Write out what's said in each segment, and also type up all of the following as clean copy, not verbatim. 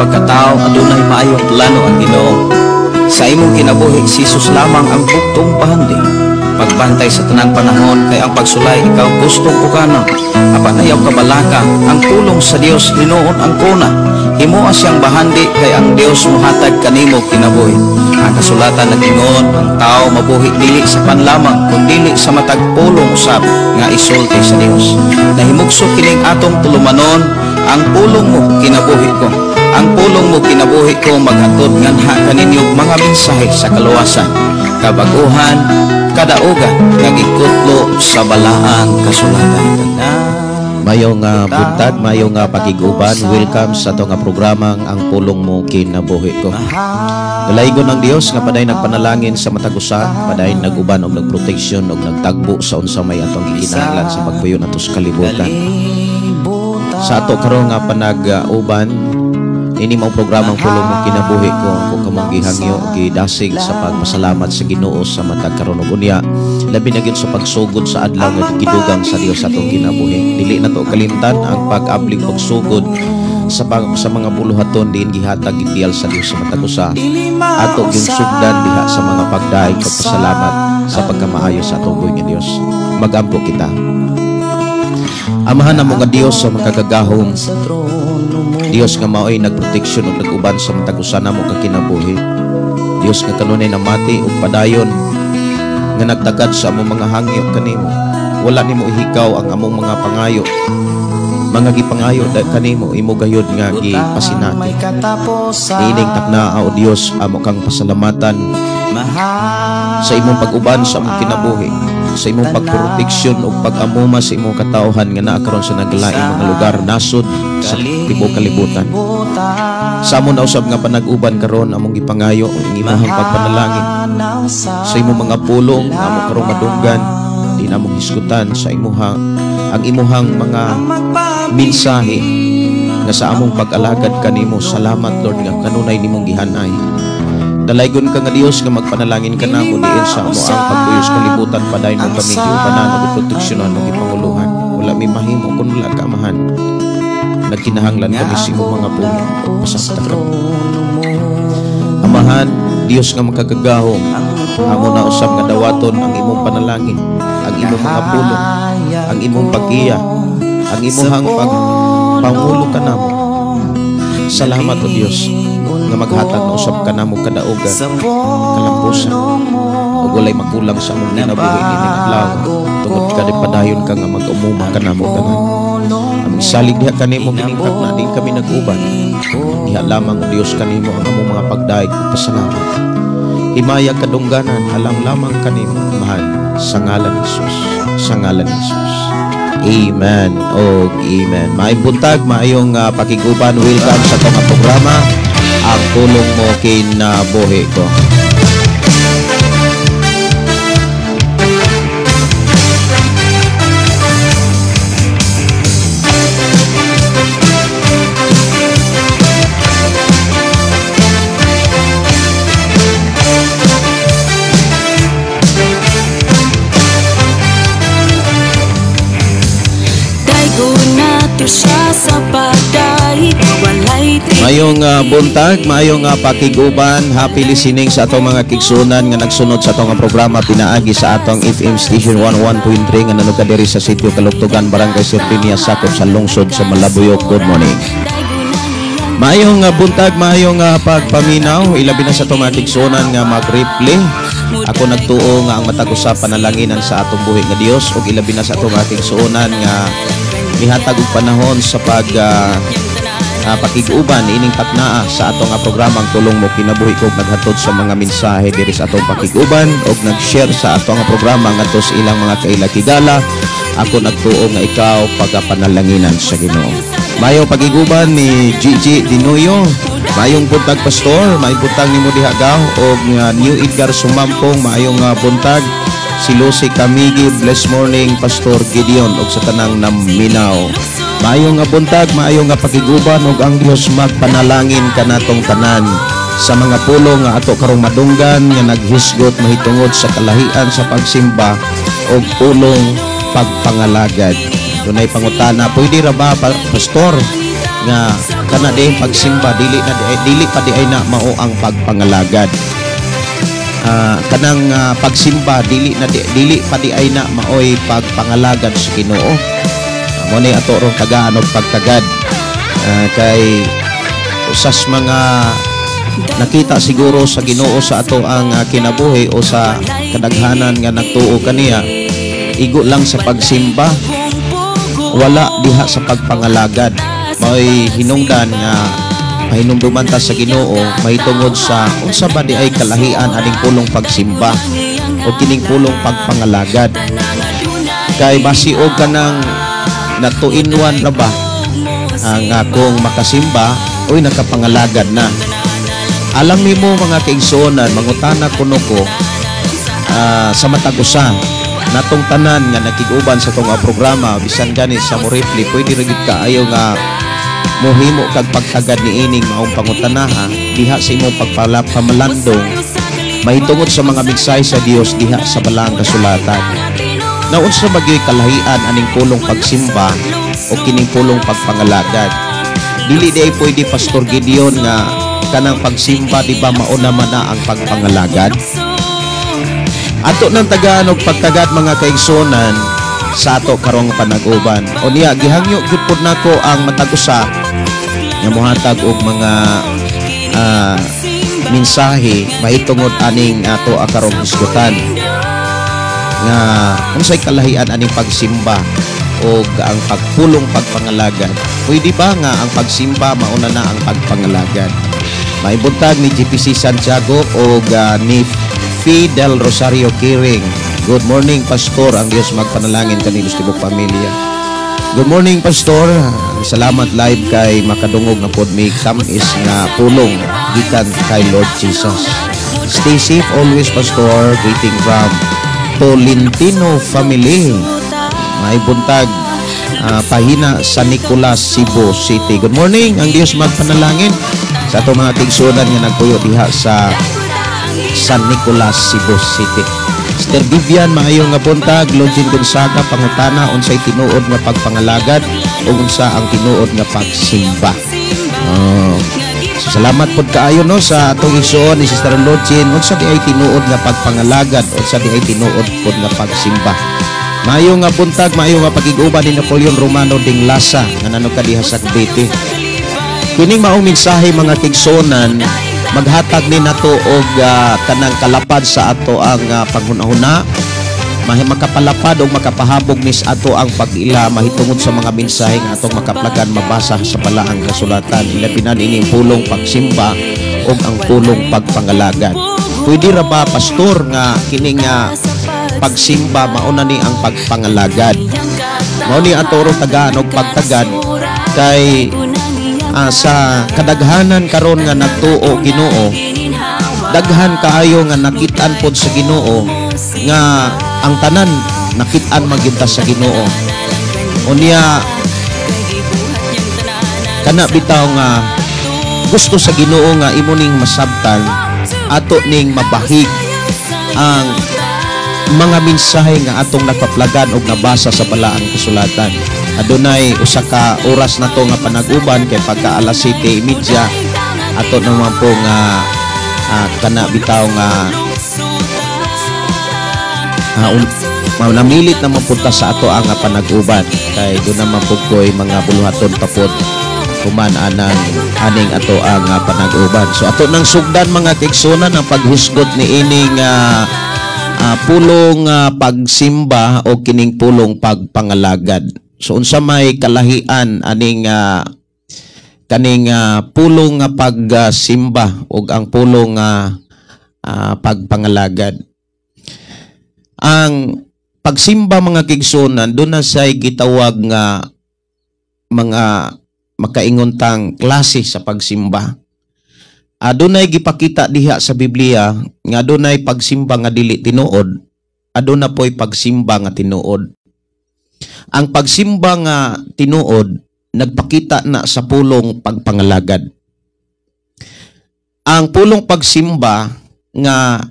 Pagkatao, adunay maayong plano ang Ginoo. Sa imong kinabuhi, si Jesus lamang ang buktong pahandi. Pagbantay sa tanang panahon kay ang pagsulay ikaw gustong ukana. Apan ayaw kabalaka, ang pulong sa Dios hinuon ang kuna. Himoa siyang bahandi kay ang Dios mohatag kanimo kinabuhi. Ang kasulatan nag-ingon, ang tao mabuhi dili sa panlamang kundili sa matag pulong usab nga isulti sa Dios. Nahimugso kining atong tulumanon, ang pulong mo kinabuhi ko. Ang pulong mo kinabuhi ko maghatod nganha kaninyo mga mensahe sa kaluwasan, kabaguhan, kadaugan nga gikutlo sa balaang kasulatan. Mayong buntag, mayong pakiguban, welcome sa atong programang Ang Pulong Mo Kinabuhi Ko. Dalaygon ang Dios nga paday nagpanalangin sa matag usa, paday naguban og nagproteksyon og nagtagbo sa unsa may atong gikinahanglan sa pagpuyo nato sa kalibutan. Sa ato karon nga panag-uban, ini mao programang Pulong Mo Kinabuhi Ko, ako kamong gihangyo gidasig sa pagpasalamat sa Ginoo sa matag karon ug unya, labi na gyud sa pagsugod sa adlaw nga gidugang sa Dios atong kinabuhi. Dili na to kalimtan ang pag-ablig pagsugod sa mga buluhaton diin gihatag gidiyal sa Dios sa matag usa. Ato gyud sugdan diha sa mga pagdaig ug pasalamat sa pagkamaayo sa atong buhi nga Dios. Magampo kita. Amahan namo nga Dios sa makagagahom, Dios nga maoy nagproteksyon ug nag-uban sa matag usa namo ka kinabuhi. Dios nga kanunay namati ug padayon nga nagtagad sa among mga hangyo kanimo. Wala nimo ihikaw ang among mga pangayo. Mga gipangayo kanimo imo gayud nga gipasinati. Ining takna o Dios amo kang pasalamatan sa imong pag-uban sa among kinabuhi, sa imong pagproteksyon ug pag-amuma sa imong katawhan nga naa karon sa naglaing mga lugar nasod sa tibuok kalibutan. Sa amon na usab nga panag-uban karon among gipangayo ang imong pagpanalangin sa imong mga pulong nga amo karong madunggan, di namo hisgutan sa imuha ang imuhang mga mensahe nga sa among pag-alagad kanimo. Salamat Lord nga kanunay nimong gihanay. Dalaygon ka nga Dios nga magpanalangin ka namo diin sa amo ang pagpuyos kalibutan, padayon mo kami giubanan ug giproteksyonan ug gipanguluhan. Wala mi mahimo kun wala ka, Amahan. Nagkinahanglan kami sa imong mga pulong. Pasabta kami. Amahan, Dios nga makagagahom, amo na usab nga dawaton ang imong panalangin, ang imong mga pulong, ang imong pag-iya, ang imong pagpangulo kanamo. Salamat o Dios nga maghatag na usab kanamo kadaugan, kalampusan, ug walay makulang sa among kinabuhi nining adlaw tungod ka padayon ka nga mag-umuma kanamo tanan. Aming salig diha kanimo kining takna din kami nag-uban. Diha lamang o Dios kanimo ang among mga pagdaig ug pasalamat. Himaya kadungganan alang lamang kanimo, Amahan, sa ngalan ni Jesus, sa ngalan ni Jesus. Amen og amen. Maayong buntag, maayong pakiguban. Welcome sa atong programa Ang Pulong Mo Kinabuhi Ko. Mayong buntag, maayong pakiguban, happy listening sa atong mga kigsunan nga nagsunod sa atong programa pinaagi sa atong FM station 101.3 nga nanuga diri sa sitio Kaluktugan, Barangay Sirpinia, sakop sa lungsod sa Malabuyok. Good morning. Maayong buntag, maayong pagpaminaw, ilabi na sa atong mga kigsunan nga mag-replay. Ako nagtuo nga ang matag usa panalanginan sa atong buhi nga Dios ug ilabi na sa atong mga kigsunan nga mihatag og panahon sa pag pakig-uban ining taknaa sa atong programang Pulong Mo Kinabuhi Ko, naghatod sa mga mensahe diri sa atong pakig-uban og nag-share sa atong programa ngadto sa ilang mga kaila-kigala. Ako nagtuo nga ikaw pagapanalanginan sa Ginoo. Mayo pag-iguban ni Gigi Dinoyo. Mayong buntag pastor, maayong buntag nimo diha gaw og New Edgar Sumampong, maayong buntag si Lucy Kamigi, blessed morning Pastor Gideon og sa tanang naminaw. Maayong buntag, maayong pakiguban ug ang Dios magpanalangin kanatong tanan sa mga pulong nga ato karong madunggan nga naghisgot mahitungod sa kalahian sa pagsimba ug pulong pagpangalagad. Dunay pangutana, pwede ra ba pastor nga Kana di pagsimba, dili na di, dili pa di ay na mao ang pagpangalagad. Kanang pagsimba, dili na di, dili pa di ay na maoy pagpangalagad sa Ginoo. Mo ni ato rong tagaan og pagtagad. Kay usas mga nakita siguro sa Ginoo sa ato ang kinabuhi o sa kadaghanan nga nagtuo kaniya, igo lang sa pagsimba, wala diha sa pagpangalagad. Maoy hinungdan nga pahinumduman ta sa Ginoo mahitungod sa unsa ba di ay kalahian aning pulong pagsimba o kining pulong pagpangalagad. Kay basi og kanang na 2 in 1 ra ba ang akong makasimba, oy, nakapangalagad na. Alam nimo, mga kaigsuonan, mangutana kuno ko sa matag usa natong tanan nga nakig-uban sa tong programa, bisan gani sa mo-reply, pwede ra gyud kaayo nga mohimo kag pagtagad niining maong pangutanaha diha sa imong pagpala pamalandong mahitungod sa mga mensahe sa Dios diha sa Balaang Kasulatan. Na unsa ba gyud kalahian aning pulong pagsimba o kining pulong pagpangalagad? Dili di ay pwede, Pastor Gideon, nga kanang pagsimba, di ba mao naman na ang pagpangalagad? Ato nang tagaan og pagtagad, mga kaigsuonan, sa ato karong panag-uban. O niya, gihangyo gyud pud nako ang matag usa nga mohatag og mga mensahe mahitungod aning ato karong hisgutan nga unsay kalahian aning pagsimba o ang pagpulong pagpangalagad. Pwede ba nga ang pagsimba mauna na ang pagpangalagad? Maibuntag ni GPC Santiago o ni Fidel Rosario Kiring. Good morning, Pastor. Ang Diyos magpanalangin kanino sa tibok pamilya. Good morning, Pastor. Salamat live kay makadungog na pod mi tamis nga pulong gikan kay Lord Jesus. Stay safe always, Pastor. Greeting from Tolentino family. May buntag, pahina sa Nicolas, Cebu City. Good morning. Ang Diyos magpanalangin sa atong mga tigsuonan nga nagpuyo diha sa San Nicolas, Cebu City. Sister Vivian, maayo nga buntag. Login Gonzaga, pangutana, unsay tinuod nga pagpangalagad ug unsa ang tinuod nga pagsimba? Oh. Salamat pod kaayo, no, sa atong igsuon ni Sister Login. Unsa di ay tinuod nga pagpangalagad, unsa di ay tinuod pod nga pagsimba? Maayo nga buntag, maayo nga pagig-uban ni Napoleon Romano Dinglasa nga nano ka diha sa Cavite. Kining maong mensahe, mga kigsuonan, maghatag ni nato og kanang kalapad sa ato ang panghuna-huna, makapalapad og makapahabog nis ato ang pag-ila mahitungod sa mga mensahe nga atong makaplagan mabasa sa Balaang Kasulatan, ilabi na ini pulong pagsimba ug ang pulong pagpangalagad. Pwede ra ba, Pastor, nga kini nga pagsimba mauna ni ang pagpangalagad? Mao ni ato ro tagaan og pagtagad kay sa kadaghanan karon nga nagtuo Ginoo, daghan kaayo nga nakit-an pod sa Ginoo, nga ang tanan nakit-an magyud ta sa Ginoo. Unya kana bitaw nga gusto sa Ginoo nga imo ning masabtan, ato ning mabahig ang mga mensahe nga atong nakaplagan og nabasa sa Balaang Kasulatan. Adunay usa ka oras na to nga panag-uban kay pagka alas 7:30 ato naman po nga kana bitaw nga namilit na mapunta sa ato ang panag-uban kay doon naman po ko'y mga buluhaton pa pod human anang aning ato ang panag-uban. So ato nang sugdan, mga kaigsuonan, ang paghisgot ni ining pulong pagsimba o kining pulong pagpangalagad. So unsa may kalahian aning kaning pulong nga pagsimba ug ang pulong nga pagpangalagad? Ang pagsimba, mga kigsunan, doon na siya'y gitawag nga mga makaingontang klase sa pagsimba. Adunay gipakita diha sa Biblia nga adunay pagsimba nga dili tinuod, aduna po'y pagsimba nga tinuod. Ang pagsimba nga tinuod nagpakita na sa pulong pagpangalagad. Ang pulong pagsimba nga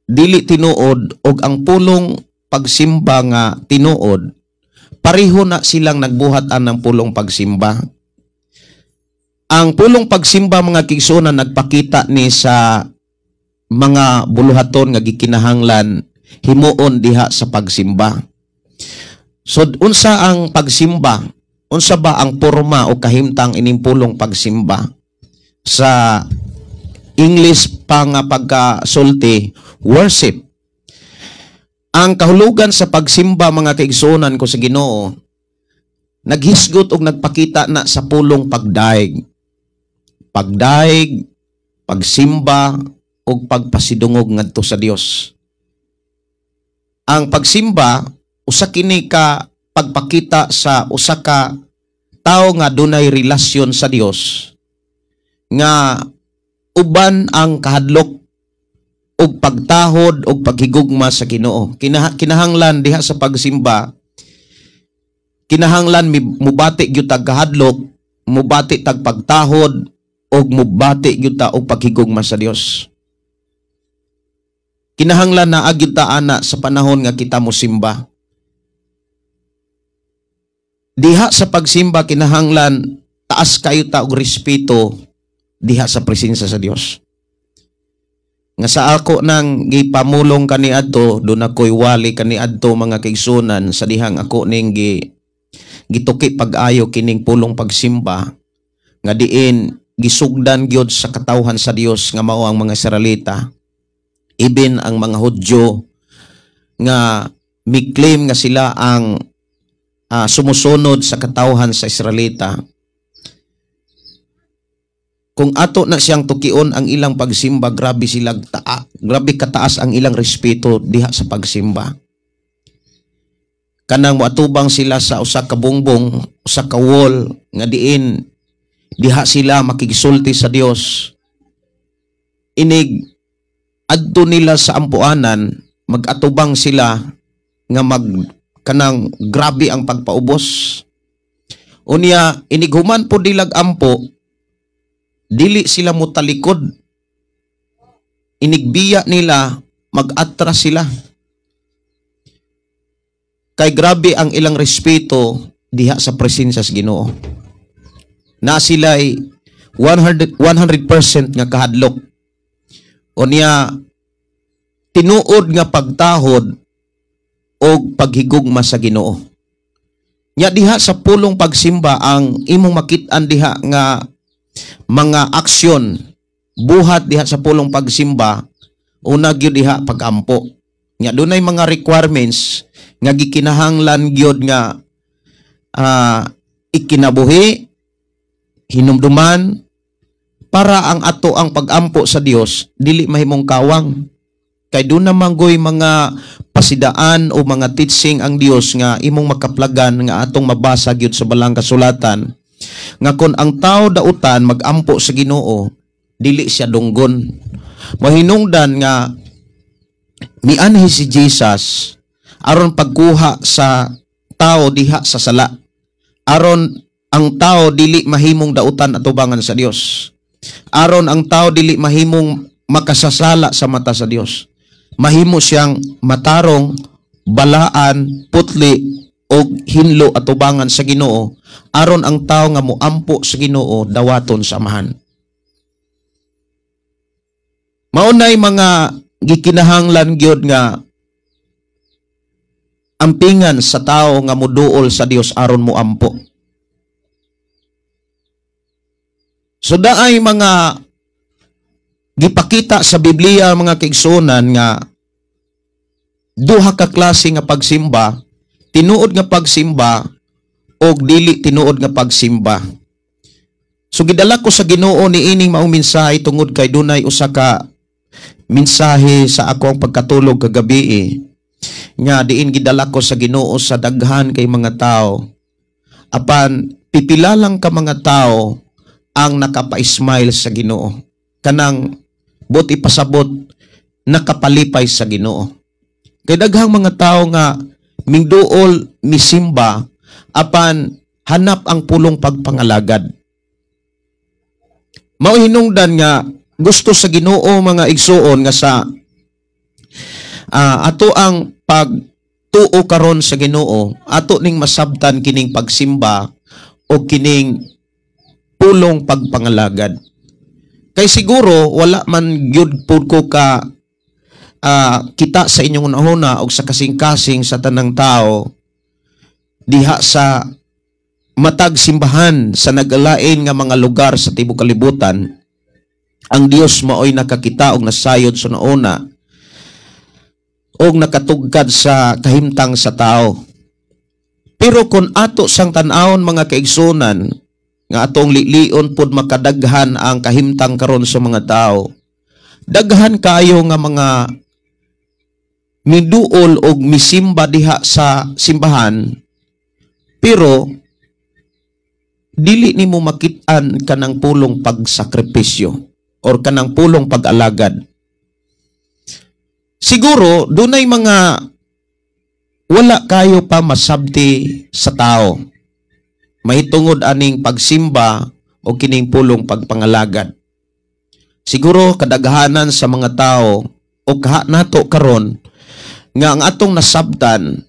dili tinuod og ang pulong pagsimba nga tinuod, pareho na silang nagbuhat ang pulong pagsimba. Ang pulong pagsimba, mga kaigsuonan, nagpakita ni sa mga buluhaton nga gikinahanglan himuon diha sa pagsimba. So unsa ang pagsimba? Unsa ba ang porma o kahimtang ining pulong pagsimba? Sa English pa nga pagkasulti, worship. Ang kahulugan sa pagsimba, mga kaigsuonan ko sa Ginoo, naghisgot og nagpakita na sa pulong pagdaig. Pagdaig, pagsimba ug pagpasidungog ngadto sa Dios. Ang pagsimba, usa kini ka pagpakita sa usa ka tawo nga dunay relasyon sa Dios nga uban ang kahadlok ug pagtahod ug paghigugma sa Ginoo. Kinahanglan diha sa pagsimba, kinahanglan mubati gyud tag kahadlok, mubati tag pagtahod ug mubati gyud ta og paghigugma sa Dios. Kinahanglan naa gyud ta ana sa panahon nga kita mosimba. Diha sa pagsimba, kinahanglan taas kayo ta og respeto diha sa presensya sa Dios. Nga sa ako nang gipamulong kaniadto, doon ako'y wali kaniadto, mga kaigsuonan, sa dihang ako ning gituki pag-ayo kining pulong pagsimba nga diin gisugdan gyud sa katawhan sa Dios nga mao ang mga Israelita, even ang mga Hudyo nga mi-claim nga sila ang sumusunod sa katawhan sa Israelita. Kung ato na siyang tukion ang ilang pagsimba, grabe sila grabe kataas ang ilang respeto diha sa pagsimba. Kanang moatubang sila sa usa ka bungbong, usa ka wall nga diin diha sila makigsulti sa Dios. Inig adto nila sa ampuanan, mag-atubang sila nga mag kanang grabe ang pagpaubos. Unya inig human po dilag ampo, dili sila motalikod. Inigbiya nila, mag-atras sila. Kay grabe ang ilang respeto diha sa presensya sa Ginoo. Na sila'y 100, 100% nga kahadlok. Unya tinuod nga pagtahod o paghigugma sa Ginoo. Nya diha sa pulong pagsimba, ang imong makit-an diha nga mga aksyon buhat diha sa pulong pagsimba, una gyud diha, pagampo. Nya dunay mga requirements nga gikinahanglan gyud nga ikinabuhi, hinumduman, para ang ato ang pagampo sa Dios dili mahimong kawang, kay doon naman goy mga pasidaan o mga teaching ang Dios nga imong makaplagan nga atong mabasa gyud sa Balang Kasulatan nga kon ang tao dautan magampo sa Ginoo, dili siya dunggon. Mahinungdan nga mianhi si Jesus aron pagkuha sa tao diha sa sala, aron ang tao dili mahimong dautan atubangan sa Dios, aron ang tao dili mahimong makasasala sa mata sa Dios, mahimo siyang matarong, balaan, putli og hinlo atubangan sa Ginoo, aron ang tao nga moampo sa Ginoo dawaton sa Amahan. Maunay mga gikinahanglan gyud nga ampingan sa tao nga moduol sa Dios aron moampo. So daay mga gipakita sa Biblia, mga kaigsuonan, nga duha ka klase nga pagsimba: tinuod nga pagsimba o dili tinuod nga pagsimba. So gidala ko sa Ginoo ni ining maong mensahe tungod kay dunay usa ka mensahe sa ako ang pagkatulog kagabi nga diin gidala ko sa Ginoo sa daghan kay mga tao. Apan pipila lang ka mga tao ang nakapa-smile sa Ginoo. Kanang buot ipasabot, nakapalipay sa Ginoo. Kay daghang mga tao nga mingduol misimba, apan hanap ang pulong pagpangalagad. Mao hinungdan nga gusto sa Ginoo, mga igsuon, nga sa ato ang pagtuo karon sa Ginoo, ato ning masabtan kining pagsimba o kining pulong pagpangalagad. Kay siguro wala man gyud pud ko ka kita sa inyong unahuna og sa kasing-kasing sa tanang tao diha sa matag simbahan sa nagalain nga mga lugar sa tibuok kalibutan, ang Dios maoy nakakita og nasayod sa nauna og nakatugkad sa kahimtang sa tao. Pero kung ato sang tan-awon, mga kaigsunan, nga atong lilion pod makadaghan ang kahimtang karon sa mga tao, daghan kaayo nga mga miduol og misimba diha sa simbahan, pero dili nimo makit-an kanang pulong pagsakripisyo or kanang pulong pag-alagad. Siguro dunay mga wala kayo pa masabti sa tao mahitungod aning pagsimba o kining pulong pagpangalagad. Siguro kadaghanan sa mga tao o kaha nato karon nga ang atong nasabtan,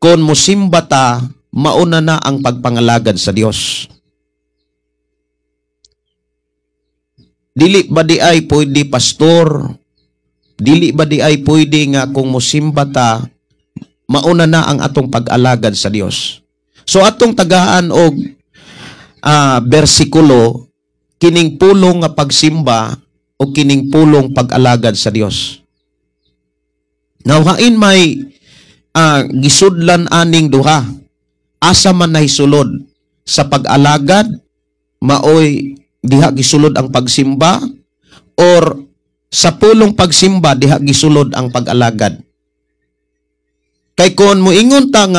kon musimba ta, mauna na ang pagpangalagad sa Dios. Dili ba di ay pwede, pastor? Dili ba di ay pwede nga kung musimba ta, mauna na ang atong pag-alagad sa Dios? So atong tagaan og bersikulo kining pulong nga pagsimba o kining pulong pag-alagad sa Dios. Now hain may gisudlan aning duha? Asa man nahisulod sa pag-alagad, maoy diha gisulod ang pagsimba, or sa pulong pagsimba diha gisulod ang pag-alagad? Kay kon muingon ta,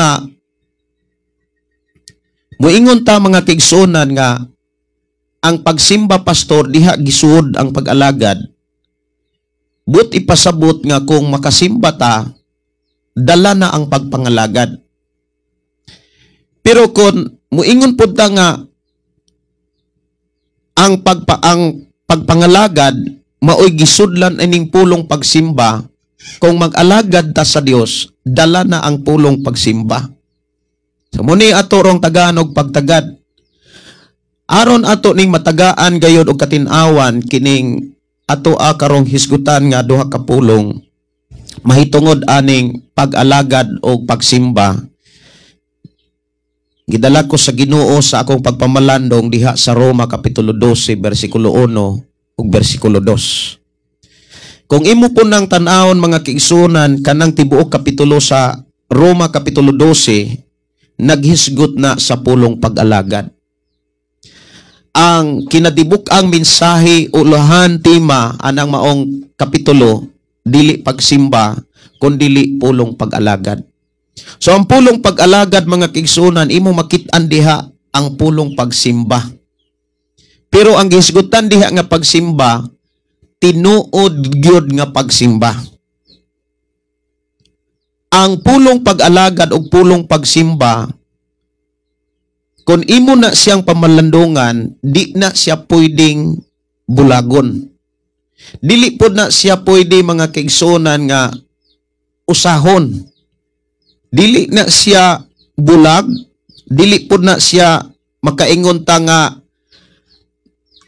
mga kaigsuonan, nga ang pagsimba, pastor, diha gisuod ang pag-alagad, but ipasabot nga kung makasimba ta, dala na ang pagpangalagad. Pero kung muingon pud ta nga ang pagpangalagad maoy gisudlan ining pulong pagsimba, kung mag-alagad ta sa Dios, dala na ang pulong pagsimba. So muni ato rong tagaan og pagtagad. Aron ato ning matagaan gayod og katin-awan kining ato a karong hisgutan nga duha ka pulong mahitungod aning pag-alagad og pagsimba. Gidala ko sa Ginoo sa akong pagpamalandong diha sa Roma kapitulo 12 bersikulo 1 ug bersikulo 2. Kung imo po nang tan-awon, mga kaigsunan, kanang tibuok kapitulo sa Roma kapitulo 12 naghisgot na sa pulong pag-alagad. Ang kinatibuk ang mensahe, ulahan tema anang maong kapitulo, dili pagsimba kun dili pulong pag-alagad. So ang pulong pag-alagad, mga kaigsunan, imo makit-an diha ang pulong pagsimba. Pero ang gihisgutan diha nga pagsimba, tinuod gyud nga pagsimba. Ang pulong pag-alagad o pulong pagsimba, kung imo na siyang pamalandungan, di na siya pwedeng bulagon. Dili pod na siya pwede, mga kaigsunan, nga usahon. Dili na siya bulag, dili pod na siya makaingon ta nga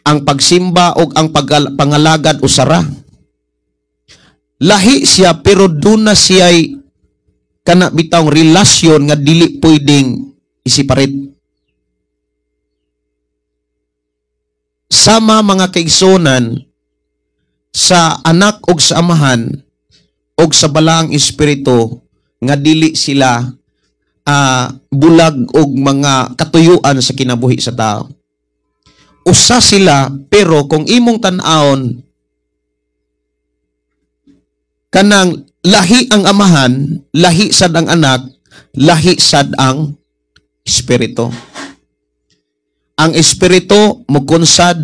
ang pagsimba o ang pangalagad usara. Lahi siya, pero doon na siya'y kana bitawng relasyon nga dili pwedeng isiparit. Sama, mga kaigsunan, sa anak og sa amahan og sa balaang espiritu nga dili sila bulag og mga katuyuan sa kinabuhi sa tao. Usa sila, pero kung imong tan-awon kanang lahi ang amahan, lahi sad ang anak, lahi sad ang espiritu. Ang espiritu mukunsad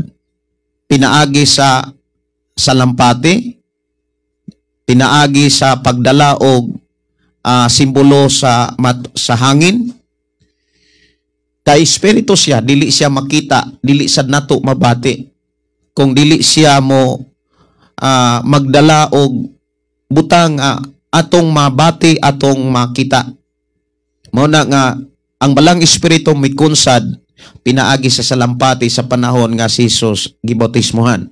pinaagi sa salampati, pinaagi sa pagdala og simbolo sa hangin. Kay espiritu siya, dili siya makita, dili sad nato mabati. Kung dili siya mo magdala og butang atong mabati, atong makita. Mao na nga ang balang espiritu mikunsad pinaagi sa salampati sa panahon nga si Jesus gibautismohan.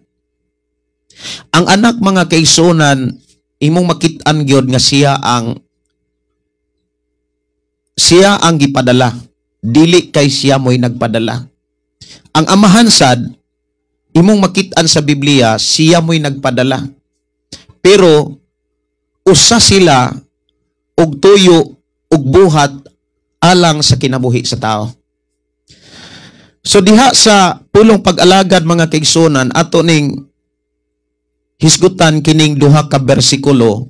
Ang Anak, mga kaigsuonan, imong makit-an gyud nga siya ang gipadala, dili kay siya mo'y nagpadala. Ang Amahan sad, imong makit-an sa Biblia, siya mo'y nagpadala. Pero usa sila og tuyo og buhat alang sa kinabuhi sa tao. So diha sa pulong pag-alagad, mga kaigsuonan, ato ning hisgutan kining duha ka bersikulo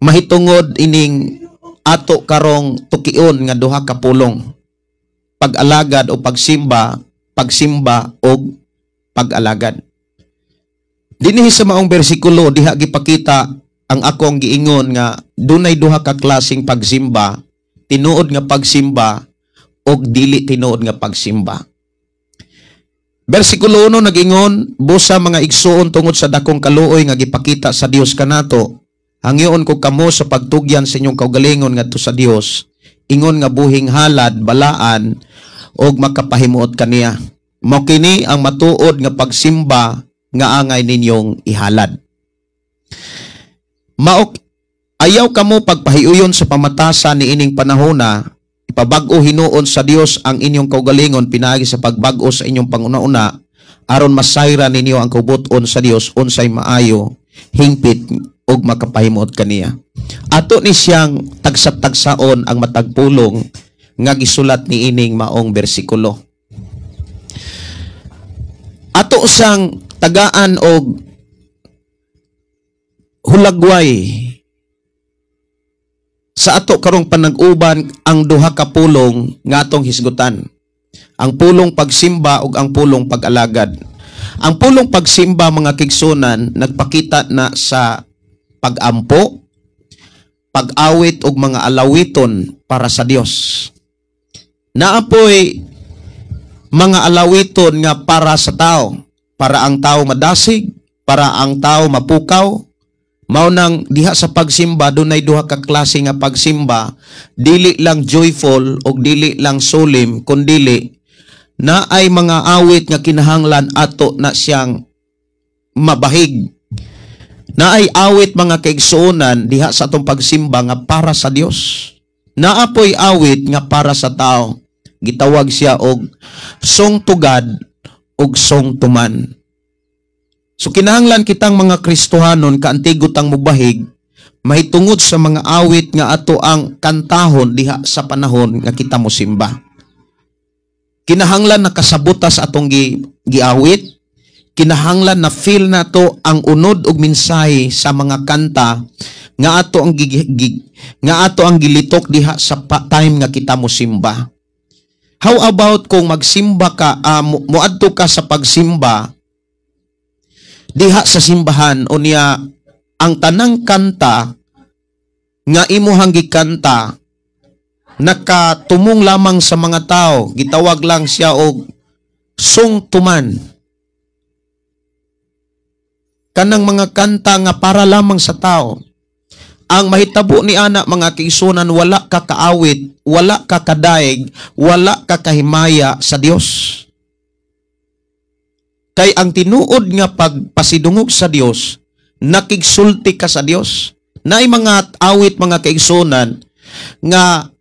mahitungod ining ato karong tukion nga duha ka pulong, pag-alagad o pagsimba, pagsimba og pag-alagad. Dinhi sa maong bersikulo, diha gipakita ang akong giingon nga dunay duha ka klaseng pagsimba, tinuod nga pagsimba og dili tinuod nga pagsimba. Bersikulo 1 nagingon, "Busa, mga igsuon, tungod sa dakong kaluoy nga gipakita sa Dios kanato, hangyoon ko kamo sa pagtugyan sa inyong kaugalingon ngadto sa Dios, ingon nga buhing halad, balaan og makapahimuot kaniya. Mao kini ang matuod nga pagsimba nga angay ninyong ihalad." Mao ayaw kamo pagpahiuyon sa pamatasan ni ining panahona, ipabag-o hinuon sa Dios ang inyong kaugalingon pinaagi sa pagbag-o sa inyong panguna-una aron masayra ninyo ang kabubut-on sa Dios, unsay maayo, hingpit ug makapahimuot kaniya. Ato ni siyang tagsa-tagsaon ang matag pulong nga gisulat ni ining maong bersikulo. Ato sang tagaan og hulagway sa ato karong panag-uban ang duha ka pulong nga atong hisgutan. Ang pulong pagsimba ug ang pulong pag-alagad. Ang pulong pagsimba, mga kaigsuonan, nagpakita na sa pag-ampo, pag-awit og mga alawiton para sa Dios. Naapoy mga alawiton nga para sa tao, para ang tao madasig, para ang tao mapukaw. Mao nang diha sa pagsimba, dunay duha ka klase nga pagsimba, dili lang joyful og dili lang solemn, kundili naay mga awit nga kinahanglan ato na siyang mabahig. Naay awit, mga kaigsuonan, diha sa atong pagsimba nga para sa Dios. Naapoy awit nga para sa tao. Gitawag siya og song to God og song to man. So kinahanglan kitang mga Kristohanon kaantigo tang mubahig mahitungod sa mga awit nga ato ang kantahon diha sa panahon nga kita mosimba. Kinahanglan nakasabot ta sa atong giawit, kinahanglan na feel nato ang unod ug mensahe sa mga kanta nga ato ang gilitok diha sa time nga kita mosimba. How about kung magsimba ka, moadto ka sa pagsimba diha sa simbahan, unya ang tanang kanta nga imuhang gikanta nakatumong lamang sa mga tao, gitawag lang siya og song to man, kanang mga kanta nga para lamang sa tao? Ang mahitabo ni ana, mga kaigsuonan, wala ka kaawit, wala ka kadaig, wala ka kahimaya sa Dios. Kay ang tinuod nga pagpasidungog sa Dios, nakigsulti ka sa Dios. Naay mga awit, mga kaigsuonan, nga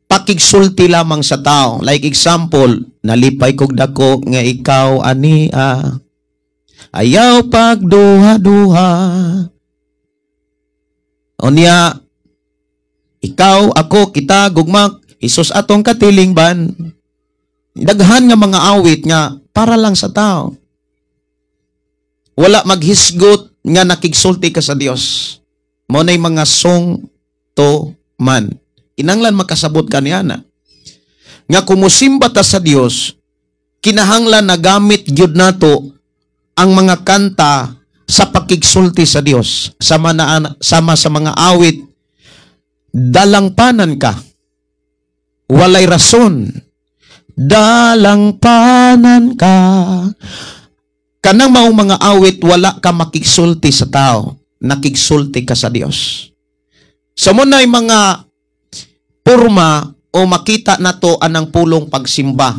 pakigsulti lamang sa tao. Like example, "Nalipay kog dako nga ikaw ania. Ayaw pagduha-duha." Unya, "Ikaw, ako, kita, gugmak, Hesus atong katilingban." Daghan nga mga awit nga para lang sa tao. Wala maghisgot nga nakigsulti ka sa Dios. Mao nay mga song to man. Kinahanglan makasabot ka niana. Nga kung mosimba ta sa Dios, kinahanglan nagamit gyud nato ang mga kanta sa pakigsulti sa Dios. Sama sa mga awit, "Dalangpanan ka. Walay rason. Dalangpanan ka." Kanang maong mga awit, wala ka makigsulti sa tao. Nakigsulti ka sa Dios. Sa mao nay mga porma o makita nato anang pulong pagsimba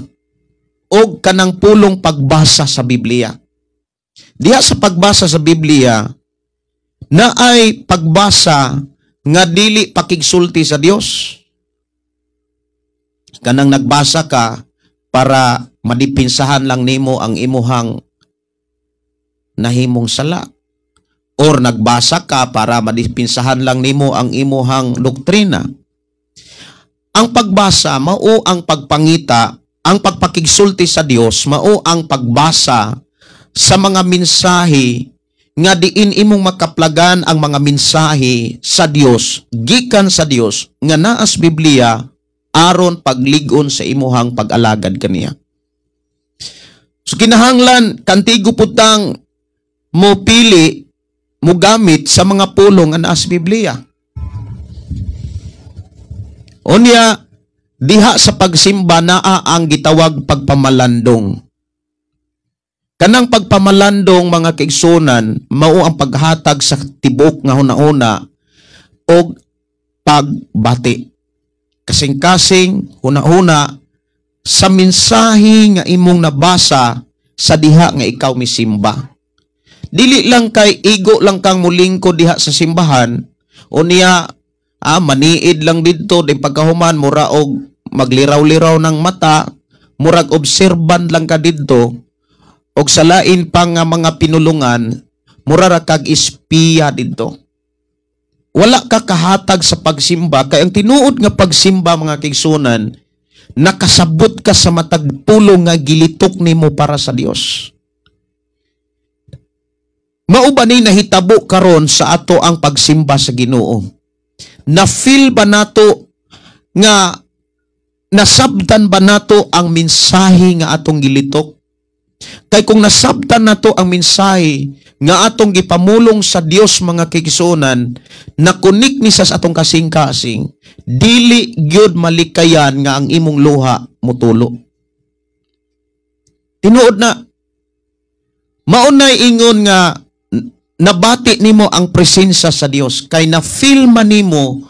o kanang pulong pagbasa sa Biblia. Diha sa pagbasa sa Biblia, na ay pagbasa nga dili pakigsulti sa Dios. Kanang nagbasa ka para madipinsahan lang nimo ang imuhang nahimong sala, or nagbasa ka para madipinsahan lang nimo ang imuhang doktrina. Ang pagbasa mao ang pagpangita, ang pagpakigsulti sa Dios mao ang pagbasa sa mga mensahe nga diin imong makaplagan ang mga mensahe sa Dios, gikan sa Dios nga naas Biblia aron paglig-on sa imuhang pag-alagad kaniya. So kinahanglan kantigo putang mo pili, mo gamit sa mga pulong nga naas Biblia. Unya diha sa pagsimba naa ang gitawag pagpamalandong. Kanang pagpamalandong, mga kaigsunan, mao ang paghatag sa tibok nga hunahuna og pagbati. Kasing-kasing hunahuna sa mensahe nga imong nabasa sa diha nga ikaw misimba. Dili lang kay igo lang kang mulingkod diha sa simbahan, o niya maniid lang didto, di pagkahuman mura og magliraw-liraw ng mata, murag obserban lang ka didto, og sa lain pa nga mga pinulungan, mura ra kag espiya didto. Wala ka kahatag sa pagsimba, kay ang tinuod nga pagsimba, mga kaigsunan, nakasabot ka sa matag pulong nga gilitok nimo para sa Dios. Mao ba ni nahitabo karon sa ato ang pagsimba sa Ginoo? Na-feel ba nato nga nasabtan ba nato ang mensahe nga atong gilitok? Kay kung nasabtan nato ang mensahe nga atong gipamulong sa Dios, mga kaigsuonan, nakunik ni sa atong kasing-kasing, dili gyud malikayan nga ang imong luha mutulo. Tinuod na maunay ingon nga nabati nimo ang presensya sa Dios kay na-feel man nimo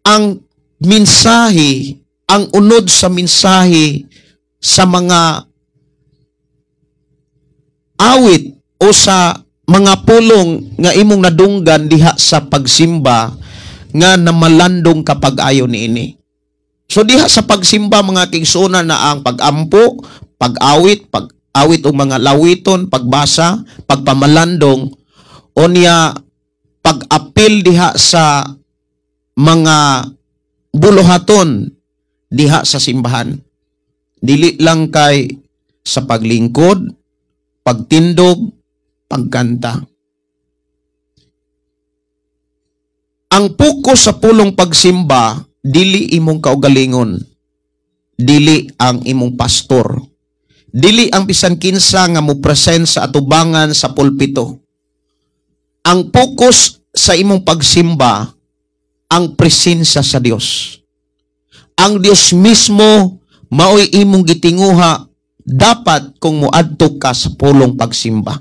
ang mensahe, ang unod sa mensahe sa mga awit o sa mga pulong nga imong nadunggan diha sa pagsimba nga namalandong kapag ayo niini. So diha sa pagsimba, mga kaigsuonan, na ang pagampo, pag-awit, pag-awit og mga lawiton, pagbasa, pagpamalandong, o niya pag-apil diha sa mga buluhaton diha sa simbahan. Dili lang kay sa paglingkod, pagtindog, pagkanta. Ang pokus sa pulong pagsimba, dili imong kaugalingon, dili ang imong pastor, dili ang bisan kinsa nga mo present sa atubangan sa pulpito. Ang pokus sa imong pagsimba, ang presensya sa Dios. Ang Dios mismo maoy imong gitinguha dapat kung muadto ka sa pulong pagsimba.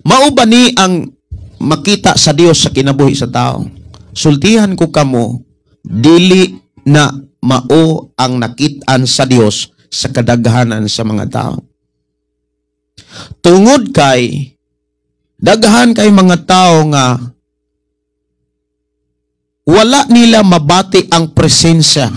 Mao ba ni ang makita sa Dios sa kinabuhi sa tao? Sultihan ko kamo, dili na mao ang nakit-an sa Dios sa kadaghanan sa mga tao. Tungod kay daghan kay mga tao nga wala nila mabati ang presensya.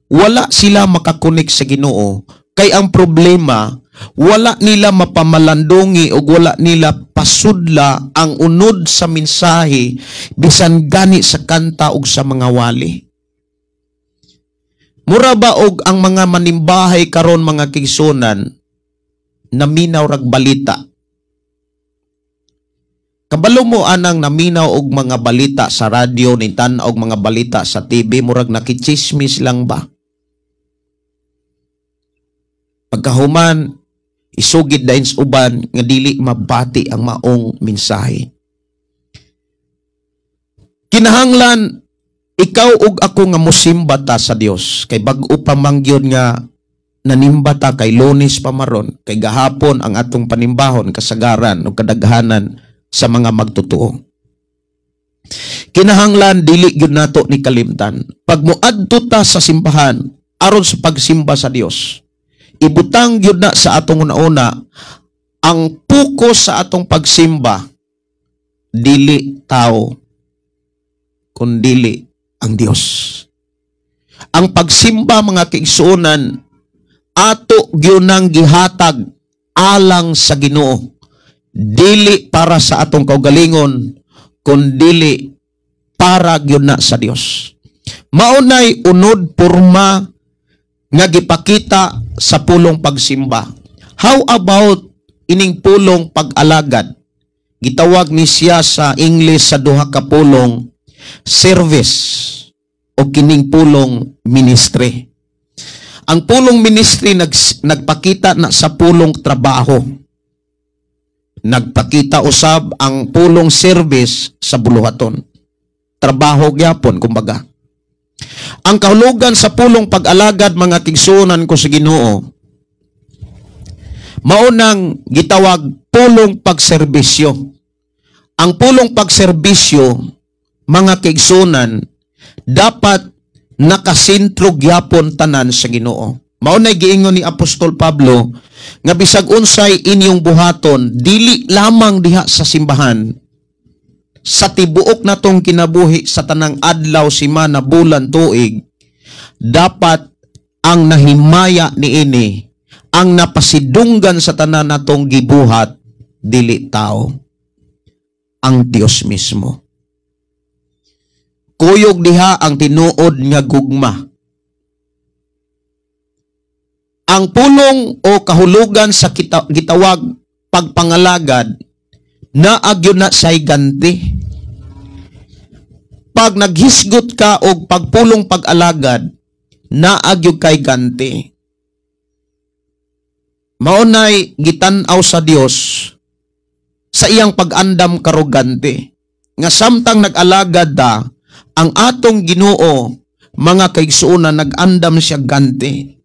Wala sila makakonek sa Ginoo kay ang problema, wala nila mapamalandungi o wala nila pasudla ang unod sa mensahe bisan gani sa kanta ug sa mga wali. Mura ba og ang mga manimbahay karon, mga kaigsuonan, naminaw rag balita? Kabalo mo anang naminaw og mga balita sa radyo, ni tan-aw og mga balita sa TV, murag nakichismis lang ba? Pagkahuman, isugid dayon sa uban nga dili mabati ang maong mensahe. Kinahanglan ikaw ug ako nga mosimba ta sa Dios kay bag-o pa man gyud nga nanimba ta, kay Lunes pa maron, kay gahapon ang atong panimbahon kasagaran ug kadaghanan sa mga magtotoo. Kinahanglan dili gyud nato ni kalimtan. Pag muadto ta sa simbahan aron sa pagsimba sa Dios, ibutang gyud na sa atong una-una ang focus sa atong pagsimba, dili tao kundili ang Dios. Ang pagsimba, mga kaigsuonan, ato gyud nang gihatag alang sa Ginoo, dili para sa atong kaugalingon kundili para gyud na sa Dios. Maunay unod porma nga gipakita sa pulong pagsimba. How about ining pulong pag-alagad? Gitawag ni siya sa English sa duha ka pulong, service o kining pulong ministry. Ang pulong ministry nagpakita na sa pulong trabaho. Nagpakita usab ang pulong service sa buluhaton. Trabaho gyapon, kumbaga. Ang kahulugan sa pulong pag-alagad, mga kaigsuonan ko sa Ginoo, maunang gitawag pulong pagserbisyo. Ang pulong pagserbisyo, mga kaigsuonan, dapat nakasentro gyapon tanan sa Ginoo. Mao nay giingon ni Apostol Pablo nga bisag unsay inyong buhaton, dili lamang diha sa simbahan, sa tibuok natong kinabuhi sa tanang adlaw, semana, bulan, tuig, dapat ang nahimaya niini, ang napasidunggan sa tanan natong gibuhat, dili tao, ang Dios mismo. Kuyog diha ang tinuod nga gugma. Ang pulong o kahulugan sa gitawag pagpangalagad, naagyo na say ganti. Pag naghisgot ka og pagpulong pag-alagad, naagyo kay ganti. Maunay gitan-aw sa Dios sa iyang pag-andam karugante. Nga samtang nag-alagad da, ang atong Ginoo, mga kaigsuonan, nag-andam siya ganti.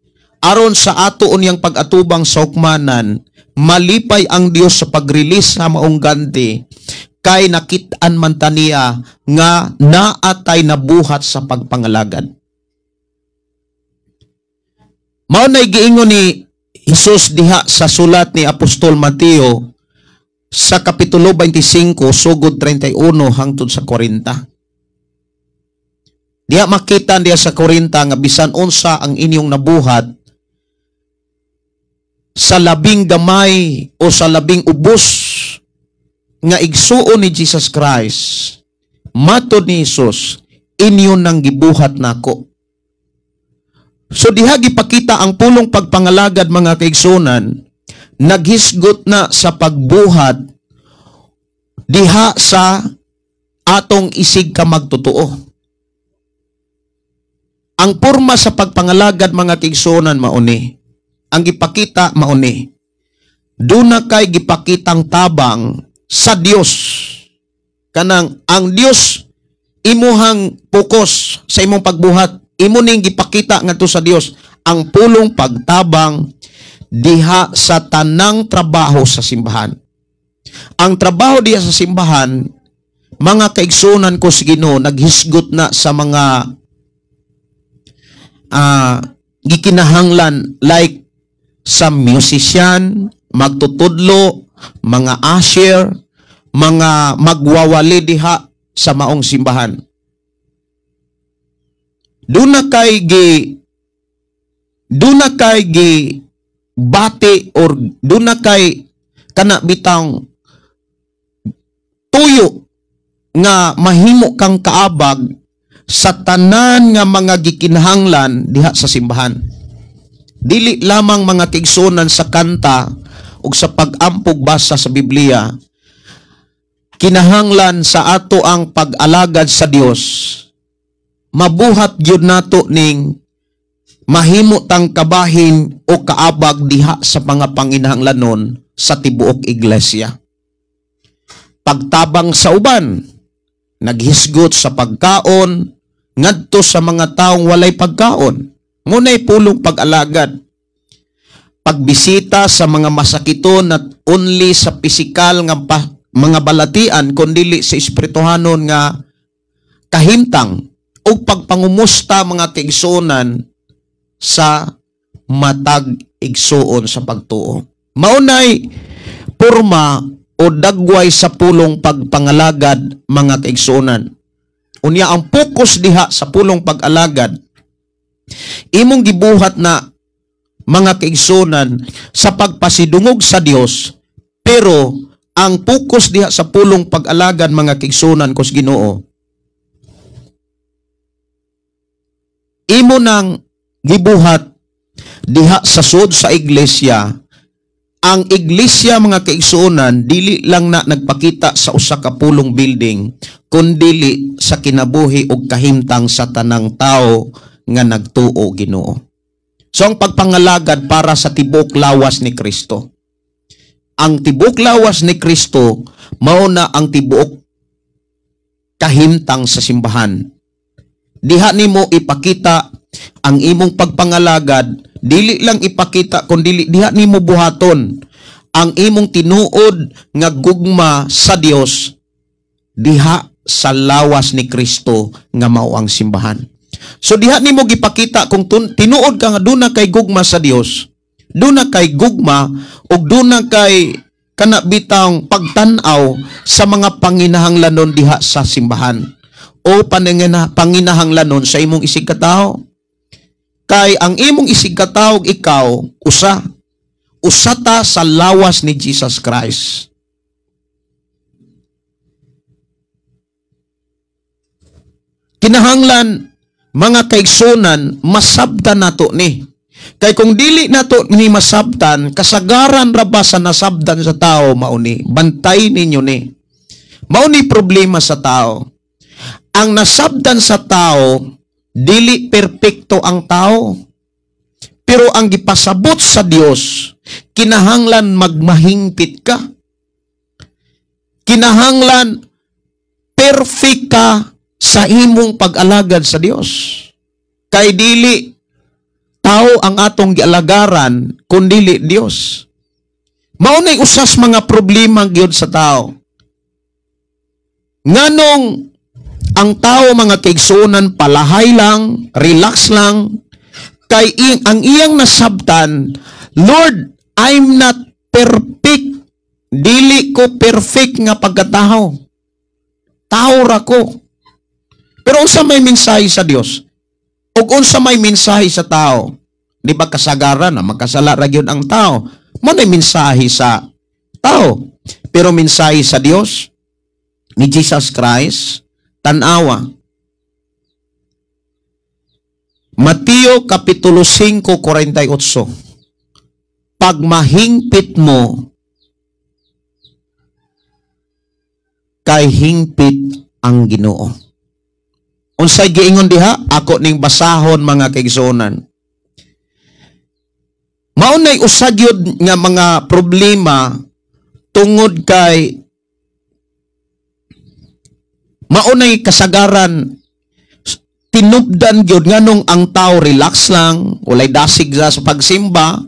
Aron sa ato unyang pag-atubang sa hukmanan, malipay ang Dios sa pag-release sa maong ganti, kay nakit-an man ta niya nga naatay nabuhat sa pagpangalagad. Mao nay giingon ni Jesus diha sa sulat ni Apostol Mateo sa Kapitulo 25 sugod 31 hangtod sa 40. Diha makita diha sa 40 nga bisan unsa ang inyong nabuhat sa labing gamay o sa labing ubos nga igsuon ni Jesus Christ, matod ni Jesus, inyo nang gibuhat nako. So diha gipakita ang pulong pagpangalagad, mga kaigsuonan, naghisgot na sa pagbuhat diha sa atong isig ka magtotoo. Ang porma sa pagpangalagad, mga kaigsuonan, mauni. Ang gipakita mauni. Duna kay gipakitang tabang sa Dios. Kanang ang Dios imuhang focus sa imong pagbuhat. Imo ning gipakita ngadto sa Dios ang pulong pagtabang diha sa tanang trabaho sa simbahan. Ang trabaho diha sa simbahan, mga kaigsuonan ko sa Ginoo, naghisgot na sa mga gikinahanglan like sa musician, magtutudlo, mga usher, mga magwawali diha sa maong simbahan. Duna kay gi bati or duna kay kana bitang tuyo nga mahimo kang kaabag sa tanan nga mga gikinahanglan diha sa simbahan. Dili lamang, mga kaigsuonan, sa kanta ug sa pag-ampog basa sa Biblia. Kinahanglan sa ato ang pag-alagad sa Dios, mabuhat gyud nato ning mahimo tang kabahin o kaabag diha sa mga panginahanglanon sa tibuok iglesia. Pagtabang sa uban, naghisgot sa pagkaon ngadto sa mga taong walay pagkaon. Ngunay pulong pag-alagad. Pagbisita sa mga masakiton, not only sa pisikal nga mga balatian kundili sa espirituhanon nga kahimtang. ug pagpangumusta, mga kaigsuonan, sa matag igsuon sa pagtuo. Maunay porma o dagway sa pulong pagpangalagad, mga kaigsuonan. Unya ang focus diha sa pulong pag-alagad, imong gibuhat na, mga kaigsuonan, sa pagpasidungog sa Dios, pero ang focus diha sa pulong pag-alagad, mga kaigsuonan kus Ginoo, imo nang gibuhat diha sa sud sa iglesia. Ang iglesia, mga kaigsuonan, dili lang na nagpakita sa usa ka pulong building, kundili sa kinabuhi og kahimtang sa tanang tao nga nagtuo Ginoo. So ang pagpangalagad para sa tibok lawas ni Kristo. Ang tibok lawas ni Kristo mao na ang tibuok kahimtang sa simbahan. Diha nimo ipakita ang imong pagpangalagad, dili lang ipakita kundi diha nimo buhaton ang imong tinuod nga gugma sa Dios diha sa lawas ni Kristo nga mao ang simbahan. So diha nimo gipakita kung tinuod ka nga duna kay gugma sa Dios, duna kay gugma ug duna kay kana bitang pagtan-aw sa mga panginahanglanon diha sa simbahan o panginahanglanon sa imong isig katawo. Kay ang imong isig katawo, ikaw usa usa ta sa lawas ni Jesus Christ. Kinahanglan, mga kaigsunan, masabtan nato ni. Kay kung dili nato ni masabtan, kasagaran ra ba sa nasabtan sa tao mauni. Bantay ninyo ni. Mauni problema sa tao. Ang nasabtan sa tao, dili perpekto ang tao. Pero ang gipasabot sa Dios, kinahanglan magmahingpit ka. Kinahanglan perfect ka sa imong pag-alagad sa Dios. Kay dili tao ang atong gialagaran, kundili Dios. Mao nay usas mga problema gyud sa tao. Nganong ang tao, mga kaigsuonan, palahay lang, relax lang, kay ang iyang nasabtan, "Lord, I'm not perfect. Dili ko perfect nga pagkatao. Tao ra ko." Pero unsa may mensahe sa Dios? Ug unsa may mensahe sa tao? Di ba kasagaran na magkasala ra gyud ang tao? Mo nay mensahe sa tao. Pero mensahe sa Dios ni Jesus Christ, tan-awa. Mateo Kapitulo 5:48. Pagmahingpit mo, kay hingpit ang Ginoo. Unsay giingon diha? Ako ning basahon, mga kaigsuonan. Mao nay usa gyud nga mga problema tungod kay maunay kasagaran tinubdan gyud nganong ang tao relax lang, walay dasig sa pagsimba,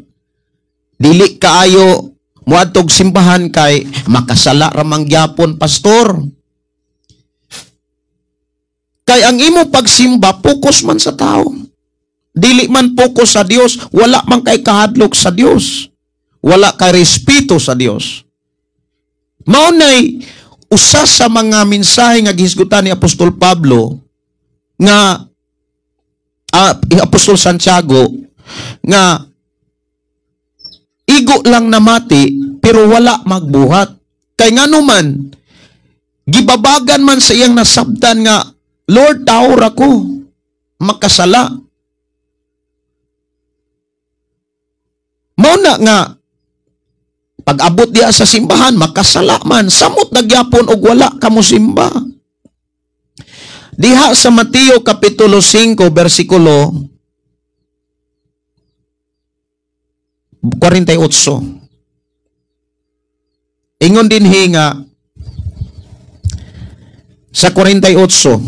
dili kaayo moadtog simbahan kay makasala ra man gyapon, pastor. Kay ang imo pagsimba focus man sa tao. Dili man focus sa Dios, wala man kay kahadlok sa Dios. Wala kay respeto sa Dios. Mao nay usa sa mga mensahe nga gihisgutan ni Apostol Pablo nga Apostol Santiago nga igo lang namati pero wala magbuhat. Kay ngano man gibabagan man sa iyang nasabtan nga, "Lord, tao ra ko, makasala." Mao na nga pag-abot diha sa simbahan, makasala man, samot na gyapon og wala ka mo simba. Diha sa Mateo Kapitulo 5, versikulo 48. Ingon dinhi nga sa 48,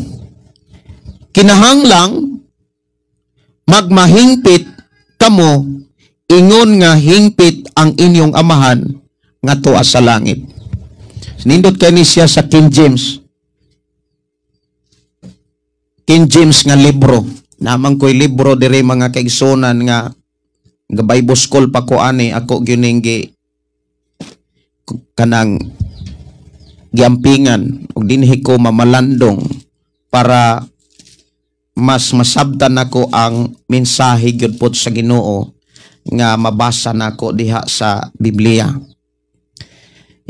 kinahanglang magmahingpit kamo ingon nga hingpit ang inyong amahan nga tuwa sa langit. Nindot kay ni siya sa King James. King James nga libro. Naman ko'y libro diri, mga kaigsunan, nga nga Bible school pa ko ani, ako gyuning gi kanang giampingan ug dinhi ko mamalandong para mas masabtan nako ang mensahe gyud pod sa Ginoo nga mabasa nako diha sa Biblia.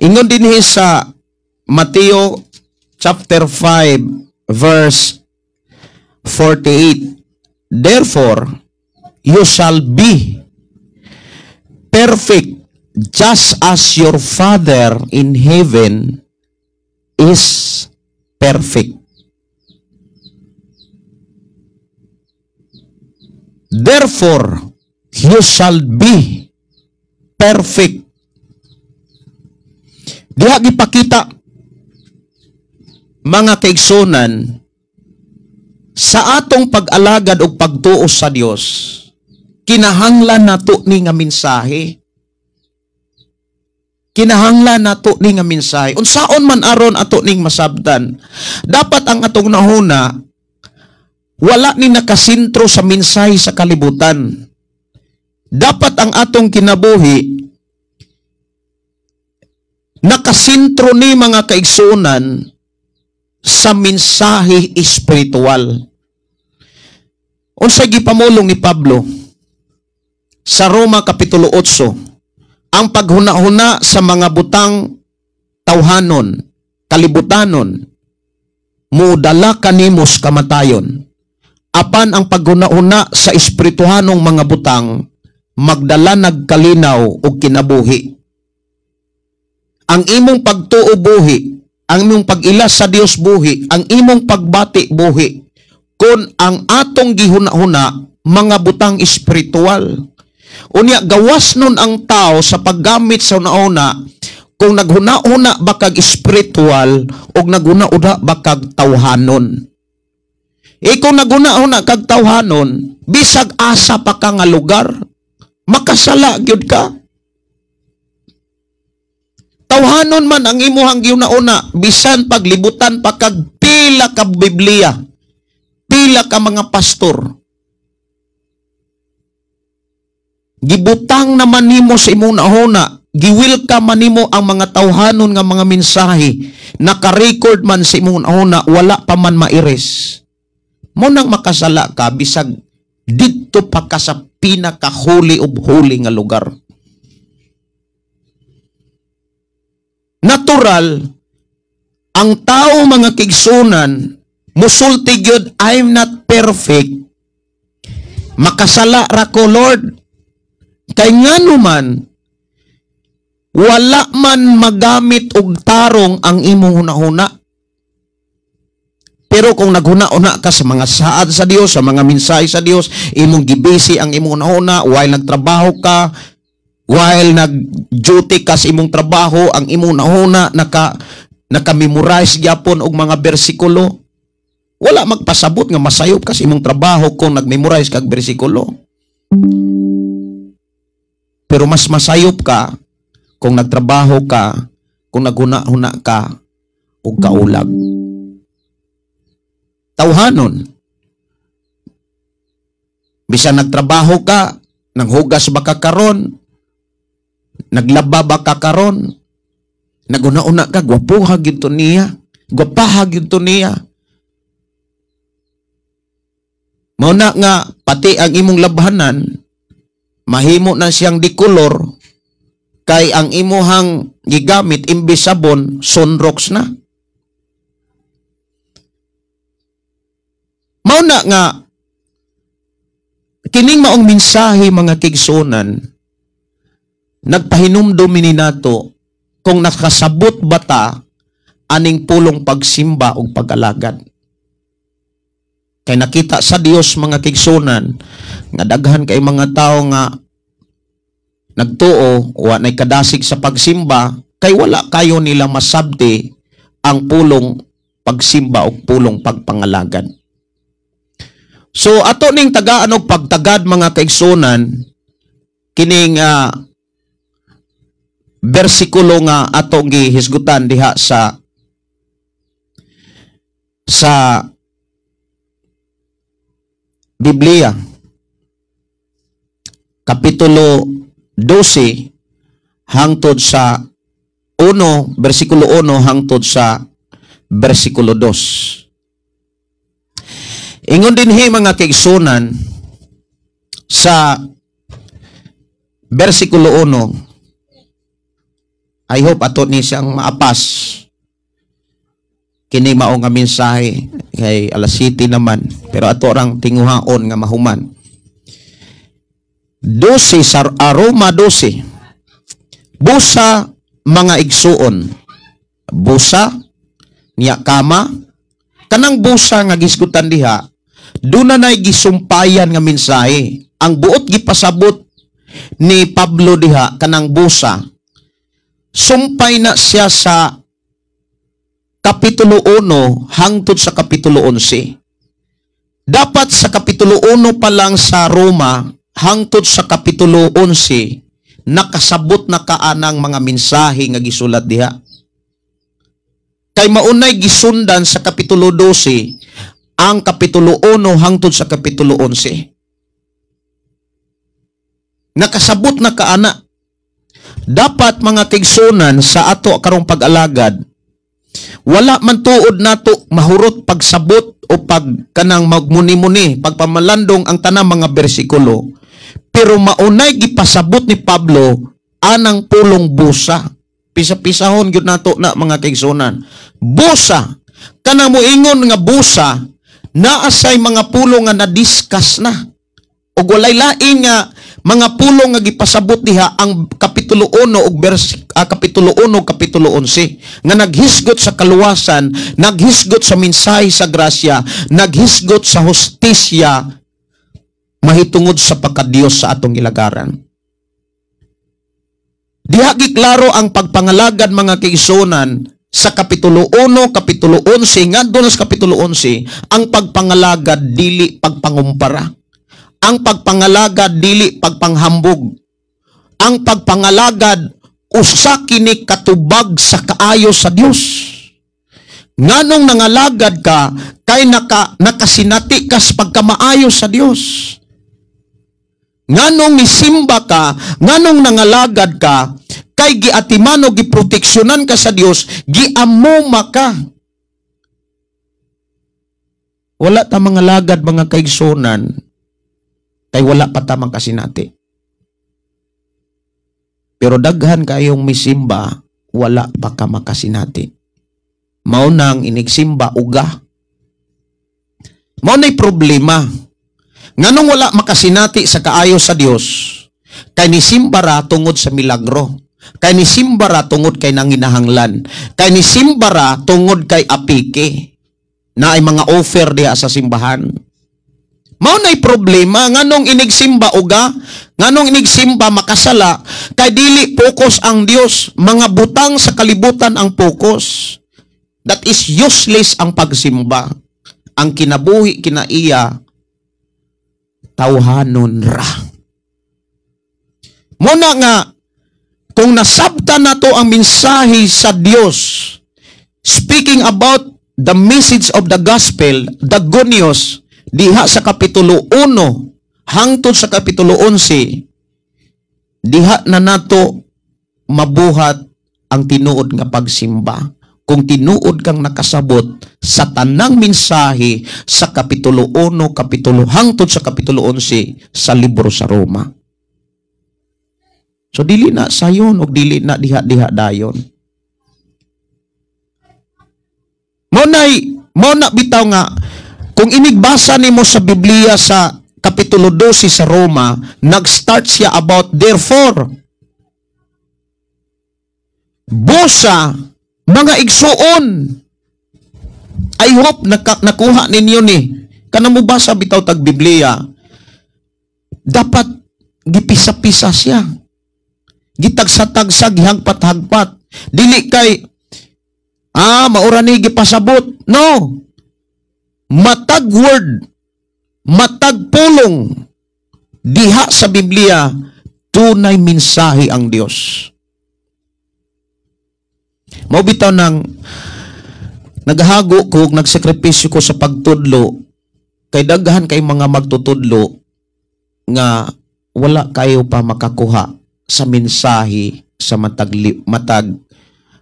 Ingon dinhi sa Mateo chapter 5 verse 48, "Therefore you shall be perfect just as your Father in heaven is perfect." Therefore, you shall be perfect. Diha gipakita, mga kaigsunan, sa atong pag-alagad o pagtuo sa Dios, kinahanglan nato ni nga mensahe. Kinahanglan nato ni nga mensahe. Unsaon man aron ato ning masabtan? Dapat ang atong nahuna wala ni nakasentro sa mensahe sa kalibutan. Dapat ang atong kinabuhi nakasentro ni, mga kaigsunan, sa mensahe espiritual. Unsa gipamulong ni Pablo sa Roma kapitulo 8? Ang paghuna-huna sa mga butang tawhanon, kalibutanon, mudala kanimo sa kamatayon. Apan ang paghuna-huna sa espirituhanong mga butang magdala nagkalinaw o kinabuhi. Ang imong pagtuo buhi, ang imong pag-ila sa Dios buhi, ang imong pagbati buhi, kung ang atong gihuna-huna mga butang espiritual. Unya gawas nun ang tao sa paggamit sa una-una kung naghuna-huna ba kag espiritual o naghuna-huna ba kag tawhanon. E kung naghuna-huna kag tawhanon, bisag asa pa ka nga lugar, makasala gyud ka. Tawhanon man ang imuhang gihuna-huna, bisan paglibutan pa kag pila ka Biblia, pila ka mga pastor, gibutang naman nimo sa imong nahuna, giwilka man nimo ang mga tawhanon nga mga mensahe, naka-record man sa imong nahuna, wala pa man mairis. Mo nang makasala ka bisag didto pa ka sa pinakahuli ug huli nga lugar. Natural, ang tao, mga kaigsunan, musulti gyud, "I'm not perfect. Makasala ra ko, Lord." Kay ngano man, wala man magamit og tarong ang imong hunahuna. Pero kung naghuna-huna ka sa mga saad sa Dios, sa mga mensahe sa Dios, imong gibisi ang imong hunahuna while nagtrabaho ka, while nag-duty ka sa imong trabaho, ang imong hunahuna naka-memorize gyapon og mga bersikulo. Wala magpasabot nga masayop ka sa imong trabaho kung nag-memorize kag bersikulo. Pero mas masayop ka kung nagtrabaho ka, kung naghuna-huna ka og kaulag. Tawhanon. Bisan nagtrabaho ka, nanghugas ba ka karon, naglaba ba ka karon, naghuna-huna ka, gwapuha gyud to niya, gwapaha gyud to niya. Mao na nga pati ang imong labhanan mahimo na siyang dikolor kay ang imuhang gigamit imbes sabon, Sunrocks na. Mao na nga kining maong mensahe, mga kaigsunan, nagpahinumdum ni nato kung nakasabot ba ta aning pulong pagsimba ug pag-alagad. Kay nakita sa Dios, mga kaigsunan, nga daghan kay mga tawo nga nagtuo wa nay kadasig sa pagsimba kay wala kayo nila masabti ang pulong pagsimba ug pulong pagpangalagad. So ato ning tagaan og pagtagad, mga kaigsunan, kining bersikulo nga atong gihisgutan diha sa Biblia. Kapitulo 12 hangtod sa 1, versikulo 1 hangtod sa versikulo 2. Ingon dinhi, mga kaigsunan, sa versikulo 1. I hope ato ni siyang maapas kini mao nga mensahe kay alas 7 naman, pero ato rang tinguhaon nga mahuman. 12 sa Roma 12: "Busa, mga igsuon," busa niya kama kanang busa nga gisgutan diha, duna nay gisumpayan nga mensahe. Ang buot gipasabot ni Pablo diha, kanang busa, sumpay na siya sa Kapitulo 1 hangtod sa Kapitulo 11. Dapat sa Kapitulo 1 pa lang sa Roma hangtod sa Kapitulo 11, nakasabot na kaanang mga mensahe nga gisulat diha. Kay maunay gisundan sa Kapitulo 12 ang Kapitulo 1 hangtod sa Kapitulo 11. Nakasabot na kaana. Dapat, mga kaigsunan, sa ato karong pag-alagad, wala man tuod nato mahurot pagsabot o pag kanang magmuni-muni, pagpamalandong ang tanang mga bersikulo. Pero maunay gipasabot ni Pablo anang pulong busa. Pisa-pisahon gyud nato na, mga kaigsunan. Busa, kanang moingon nga busa, naasay mga pulong nga na-discuss na. Ug walay lain nga mga pulong nga gipasabot diha ang Kapitulo 1 ug Kapitulo 1, Kapitulo 11 nga naghisgot sa kaluwasan, naghisgot sa mensahe sa grasya, naghisgot sa hustisya mahitungod sa pagkadiyos sa atong ilagaran. Diha giklaro ang pagpangalagad, mga kaigsunan, sa Kapitulo 1, Kapitulo 11, ngadto na sa Kapitulo 11, ang pagpangalagad dili pagpangumpara. Ang pagpangalagad dili pagpanghambog. Ang pagpangalagad, usa kini katubag sa kaayo sa Dios. Nganong nangalagad ka? Kay nakasinati ka sa pagkamaayo sa Dios. Nganong nisimba ka, nganong nangalagad ka, kay giatimano, giproteksyonan ka sa Dios, giamuma ka. Wala ta mga lagad, mga kaigsunan, kay wala pa ta makasinati. Pero daghan kayong misimba, wala pa ka makasinati. Mao nang inigsimba uga. Mao na'y problema. Nganong wala makasinati sa kaayo sa Dios? Kay nisimba ra tungod sa milagro. Kay nisimba ra tungod kay nanginahanglan. Kay nisimba ra tungod kay apike. Na ay mga offer diha sa simbahan. Mao na'y problema. Nganong inigsimba uga, nganong inigsimba makasala? Kay dili focus ang Dios, mga butang sa kalibutan ang focus. That is useless ang pagsimba. Ang kinabuhi kinaiya tawhanon ra. Muna nga kung nasabta nato ang mensahe sa Dios, speaking about the message of the gospel, the good news, diha sa Kapitulo 1 hangtod sa Kapitulo 11, diha na nato mabuhat ang tinuod nga pagsimba. Kung tinuod kang nakasabot sa tanang mensahe sa Kapitulo 1, kapitulo hangtod sa Kapitulo 11 sa libro sa Roma. So dili na sayon og dili na diha-diha dayon. Mo na bitaw nga kung inigbasa nimo sa Biblia sa Kapitulo 12 sa Roma, nag-start siya about "Therefore." Busa, mga igsuon. I hope nakuha ninyo ni. Kana mo basa bitaw tag Biblia, dapat gipisa-pisa siya. Gitagsa-tagsa, gihagpat-hagpat. Dili kay maura ni gipasabot. No. Matag word, matag pulong diha sa Biblia, tunay mensahe ang Dios. Mao bitaw nang naghago ko, nagsakripisyo ko sa pagtudlo. Kay daghan kay mga magtutudlo nga wala kayo pa makakuha sa mensahe sa matag matag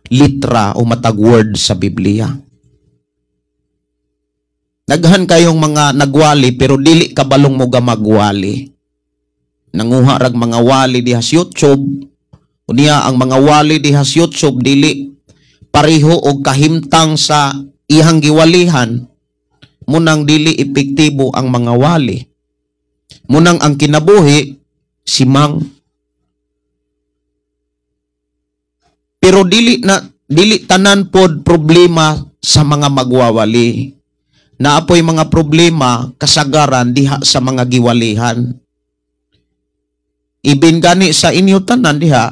litra o matag word sa Biblia. Daghan kayong mga nagwali pero dili kabalong mo gamagwali. Nanguha rag mga wali diha sa YouTube. Unya ang mga wali diha sa YouTube dili pareho og kahimtang sa ihang giwalihan, munang dili epektibo ang mga wali. Munang ang kinabuhi simang. Pero dili na dili tanan pod problema sa mga magwawali. Naapoy mga problema kasagaran diha sa mga giwalihan. Ibin gani sa inyo tanan diha,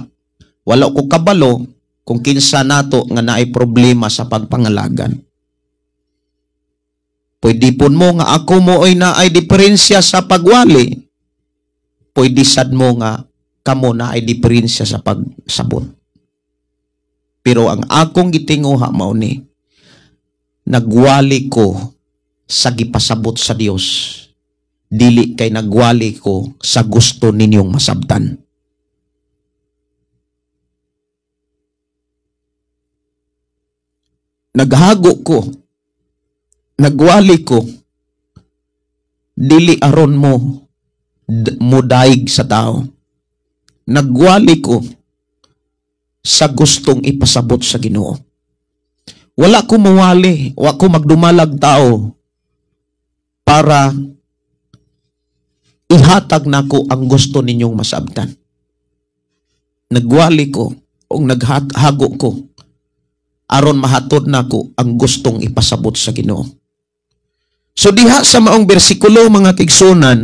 wala ko kabalo kung kinsa nato nga naay problema sa pagpangalagan. Pwede pun mo nga ako mo ay naay diferensya sa pagwali. Pwede sad mo nga kamo naay diferensya sa pagsabot. Pero ang akong gitinguha mao ni, nagwali ko sa gipasabot sa Dios. Dili kay nagwali ko sa gusto ninyong masabtan. Naghago ko, nagwali ko, dili aron mo mudaig sa tao. Nagwali ko sa gustong ipasabot sa Ginoo. Wala ko muwali, wa ko magdumalag tao para ihatag nako ang gusto ninyong masabtan. Nagwali ko o naghago ko aron mahatod nako ang gustong ipasabot sa Ginoo. So diha sa maong bersikulo mga kaigsunan,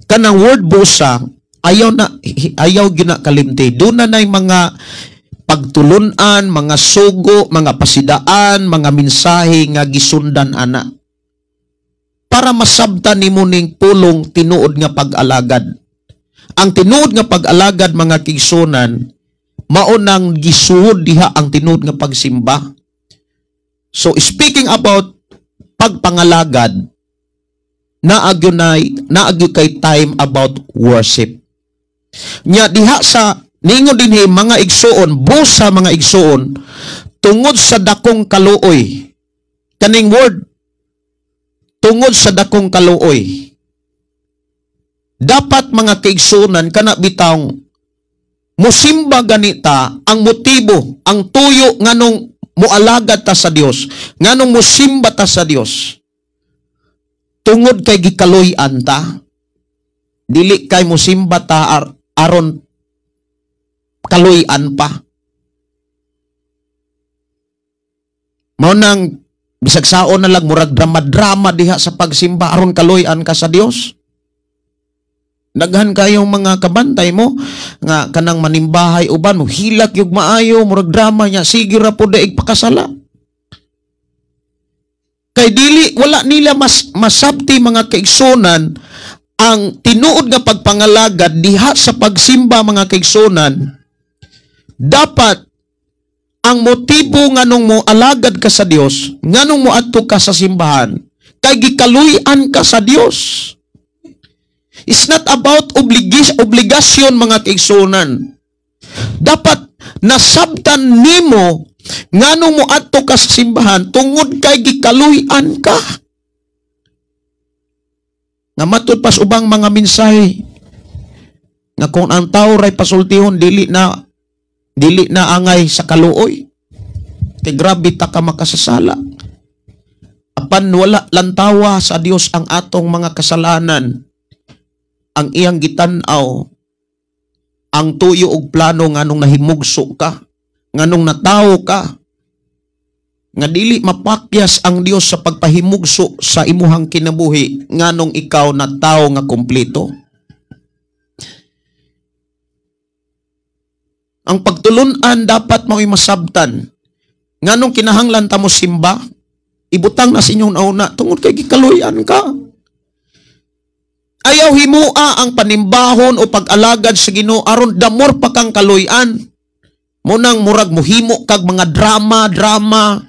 kanang word busa ayaw na ayaw gina kalimti. Doon na nay mga pagtulunan, mga sugo, mga pasidaan, mga mensahe nga gisundan ana para masabtan nimo ning pulong tinuod nga pag-alagad. Ang tinuod nga pag-alagad mga kaigsunan, mao nang gisuod diha ang tinuod nga pagsimba. So speaking about pagpangalagad, naagyo kay time about worship. Nya diha sa ningon dinhi mga igsuon, busa mga igsuon, tungod sa dakong kaluoy. Kaning word tungod sa dakong kaluoy. Dapat mga kaigsuonan kana bitawng musimba ganita ang motibo, ang tuyo nganong mualagad ta sa Dios, nganong musimba ta sa Dios. Tungod kay gikaluy-an ta, dili kay musimba ta aron kaluy-an pa. Mao nang bisag saon na lang murag drama-drama diha sa pagsimba aron kaluy-an ka sa Dios. Daghan kayong mga kabantay mo nga kanang manimbahay uban mo hilak yug maayo murag drama niya sige ra pud daig pakasala. Kay dili wala nila mas masabti mga kaigsunan ang tinuod nga pagpangalagad diha sa pagsimba mga kaigsunan. Dapat ang motibo nganong mo alagad ka sa Dios, nganong moadto ka sa simbahan, kay gikaluy-an ka sa Dios. It's not about obligasyon mga kaigsunan. Dapat nasabtan nimo nganong moadto ka sa simbahan tungod kay gikaluy-an ka. Nga matud pas ubang mga mensahe nga kung ang tao ray pasultihon dili na angay sa kaluoy. Kay grabe ta ka makasasala. Apan wala lantawa sa Dios ang atong mga kasalanan. Ang iyang gitan-aw ang tuyo og plano nganong nahimugso ka, nganong natawo ka, nga dili mapakyas ang Dios sa pagpahimugso sa imuhang kinabuhi nganong ikaw natawo nga kompleto. Ang pagtulunan dapat mao'y masabtan. Nganong kinahanglan ta mo simba, ibutang na sa inyong nauna tungod kay gikaluy-an ka. Ayaw himua ang panimbahon o pag-alagad sa Ginoo aron damor pa kang kaluy-an. Munang murag muhimo kag mga drama, drama.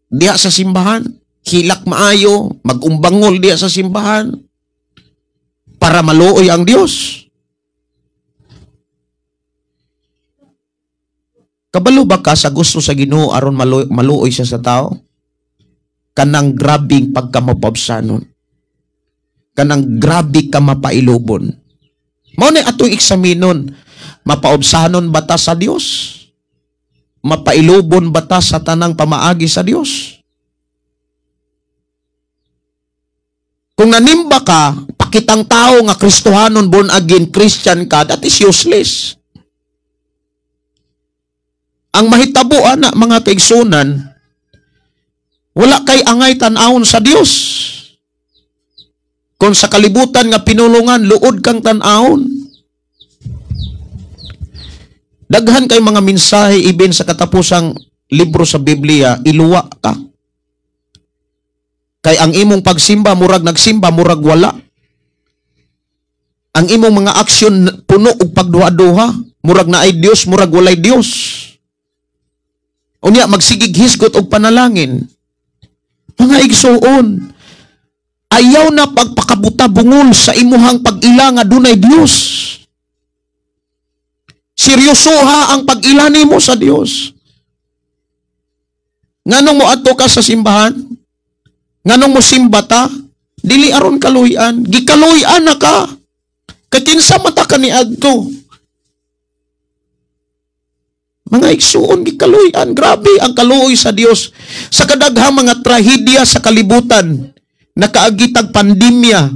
Diha sa simbahan, hilak maayo, magumbangol diha sa simbahan para maluoy ang Dios. Kabalo ba ka sa gusto sa Ginoo aron maluoy siya sa tao? Kanang grabing pagkamapabsanon. Kanang grabe ka mapailubon. Mao ni atong eksaminon, mapaobsanon ba ta sa Dios? Mapailubon ba ta sa tanang pamaagi sa Dios? Kung nanimba ka, pakitang tao nga Kristohanon, born again, Christian ka, that is useless. Ang mahitabo ana mga kaigsunan, wala kay angay tan-awon sa Dios. Kung sa kalibutan nga pinulungan, luod kang tan-awon. Daghan kay mga mensahe ibin sa katapusang libro sa Biblia, iluwa ka. Kay ang imong pagsimba, murag nagsimba, murag wala. Ang imong mga aksyon puno og pagduha-duha, murag naay Dios, murag walay Dios. Unya magsigig hisgot og panalangin. Mga igsuon, ayaw na pagpakabuta bungol sa imuhang pag-ila nga dunay Dios. Seryosoha ang pag-ila nimo sa Dios. Nganong moadto ka sa simbahan? Nganong mo simba ta? Dili aron kaluy-an. Gikaluy-an na ka. Kay kinsa mata ka niadto? Mga igsuon, gikaluy-an. Grabe ang kaluoy sa Dios. Sa kadaghang mga trahedya sa kalibutan, nakaagitag pandemya,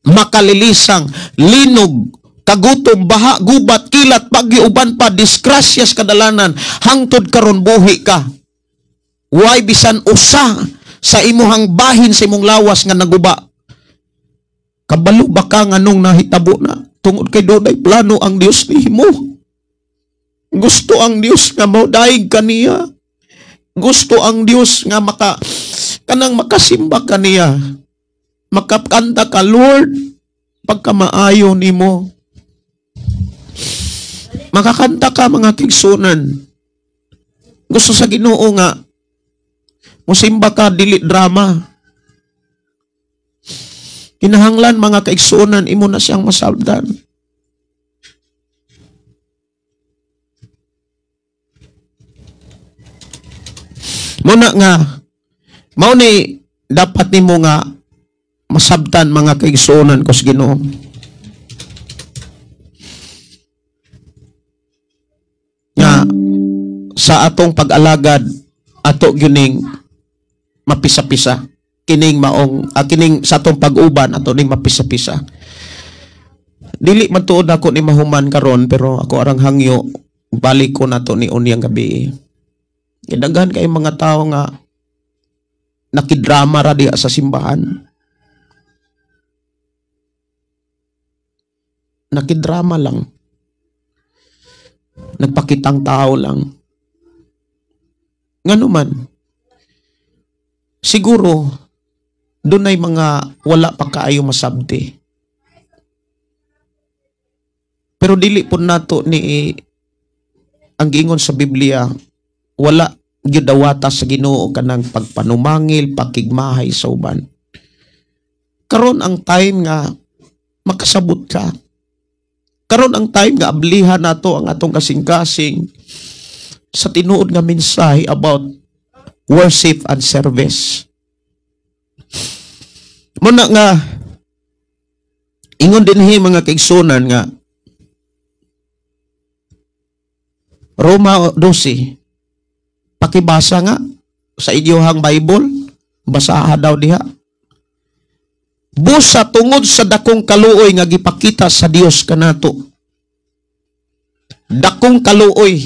makalilisang, linog, kagutom, baha, gubat, kilat, bagyo, uban pa, disgrasyas kadalanan, hangtod karon buhi ka. Why bisan usa sa imuhang bahin sa imong lawas nga naguba? Kabalo ba ka nganong nahitabo na? Tungod kay dunay plano ang Dios nimo. Gusto ang Dios nga modaig kaniya. Gusto ang Dios nga kanang makasimba kaniya. Makakanta ka, Lord, pagkamaayo nimo. Makakanta ka mga kigsunan. Gusto sa Ginoo nga musimba ka, dili drama. Kinahanglan mga kaigsunan, imo na siyang masabdan. Muna nga, mao ni dapat nimo nga masabtan mga kaigsuonan ko sa Ginoo. Nga sa atong pag-alagad ato gyuning mapisa-pisa kining maong kining sa atong pag-uban ato ning mapisa-pisa. Dili man tuod ako ni mahuman karon, pero ako arang hangyo balik ko nato ni unyang gabi. Daghan kay mga tao nga nakidrama ra diha sa simbahan. Nakidrama lang. Nagpakitang tao lang. Ngano man, siguro dunay mga wala pa kaayo masabti. Pero dili pud nato ni ang giingon sa Biblia, wala gyud dawata sa Ginoo kanang pagpanumangil, pakigmahay sa uban. Karon ang time nga makasabot ka. Karon ang time nga ablihan nato ang atong kasing-kasing sa tinuod nga mensahe about worship and service. Muna nga ingon dinhi mga kaigsunan nga Roma 12, pakibasa nga sa inyong Bible, basaha daw diha. Busa tungod sa dakong kaluoy nga gipakita sa Dios kanato. Dakong kaluoy.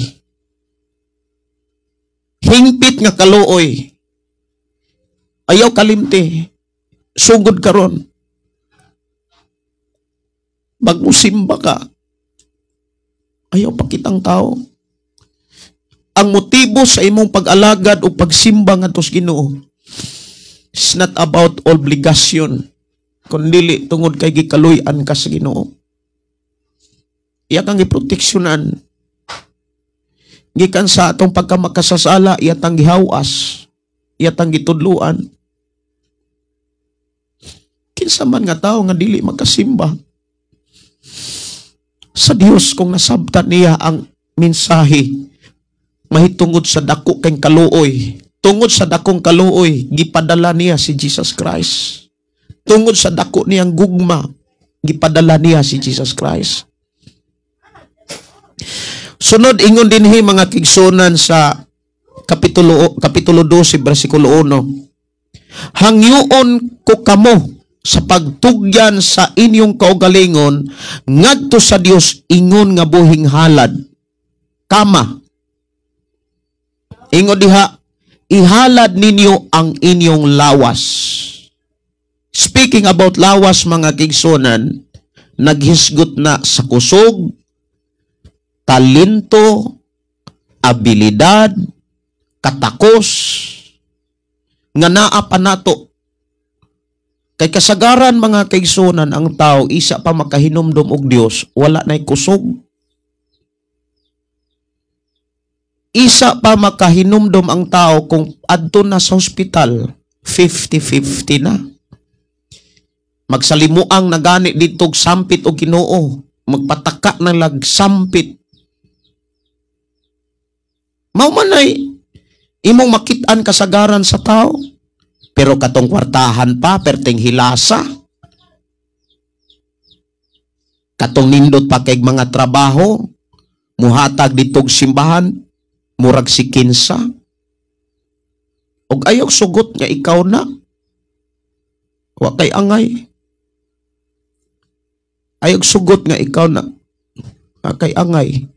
Hingpit nga kaluoy. Ayaw kalimti. Sugod karon. Magmusimba ka. Ayaw pakitang tao. Ang motibo sa imong pag-alagad o pagsimba ngadto sa Ginoo is not about obligation, kundi tungod kay gikaluy-an ka sa Ginoo. Iya kang giproteksyonan. Gikan sa atong pagkamakasasala, iya tang gihawas. Iyatang gitudluan. Kinsa man nga tao nga dili makasimba sa Dios kung nasabtan niya ang mensahe mahitungod sa dako kay kaluoy? Tungod sa dakong kaluoy, gipadala niya si Jesus Christ. Tungod sa dako niyang gugma, gipadala niya si Jesus Christ. Sunod, ingon dinhi, mga kaigsuonan, sa kapitulo 12 bersikulo 1. Hangyoon ko kamo sa pagtugyan sa inyong kaugalingon ngadto sa Dios ingon nga buhing halad. Kama. Ingon diha, ihalad ninyo ang inyong lawas. Speaking about lawas, mga kaigsuonan, naghisgot na sa kusog, talento, abilidad, katakos, nga naa pa nato. Kay kasagaran, mga kaigsuonan, ang tao isa pa makahinumdom og Dios, wala na'y kusog. Isa pa makahinumdom ang tao kung adto na sa hospital, 50-50 na. Magsalimuang nagani dito sampit og Ginoo, magpataka na lag sampit. Mao man ay imong makit-an kasagaran sa tao. Pero katong kwartahan pa, perting hilasa. Katong nindot pa kay mga trabaho, muhatag ditog simbahan, murag si kinsa. Og ayaw sugot nga ikaw na. Wa kay angay. Ayaw sugot nga ikaw na. Wa kay angay.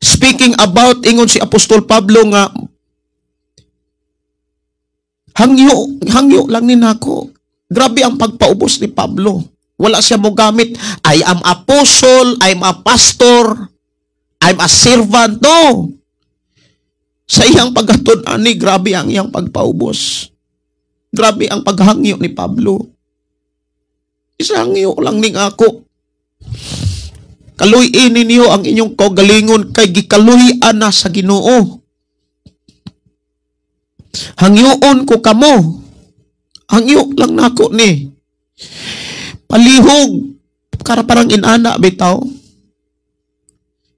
Speaking about, ingon si Apostol Pablo nga, hangyo, hangyo lang ni nako. Grabe ang pagpaubos ni Pablo. Wala siya mo gamit, "I am apostle, I'm a pastor, I'm a servant." No. Sa iyang paghatod ani, grabe ang iyang pagpaubos. Grabe ang paghangyo ni Pablo. Isangyo lang ning ako. Kaluy-i ninyo ang inyong kaugalingon kay gikaluy-an na sa Ginoo. Hangyoon ko kamo. Hangyo lang nako ni. Palihog kara parang inana bitaw.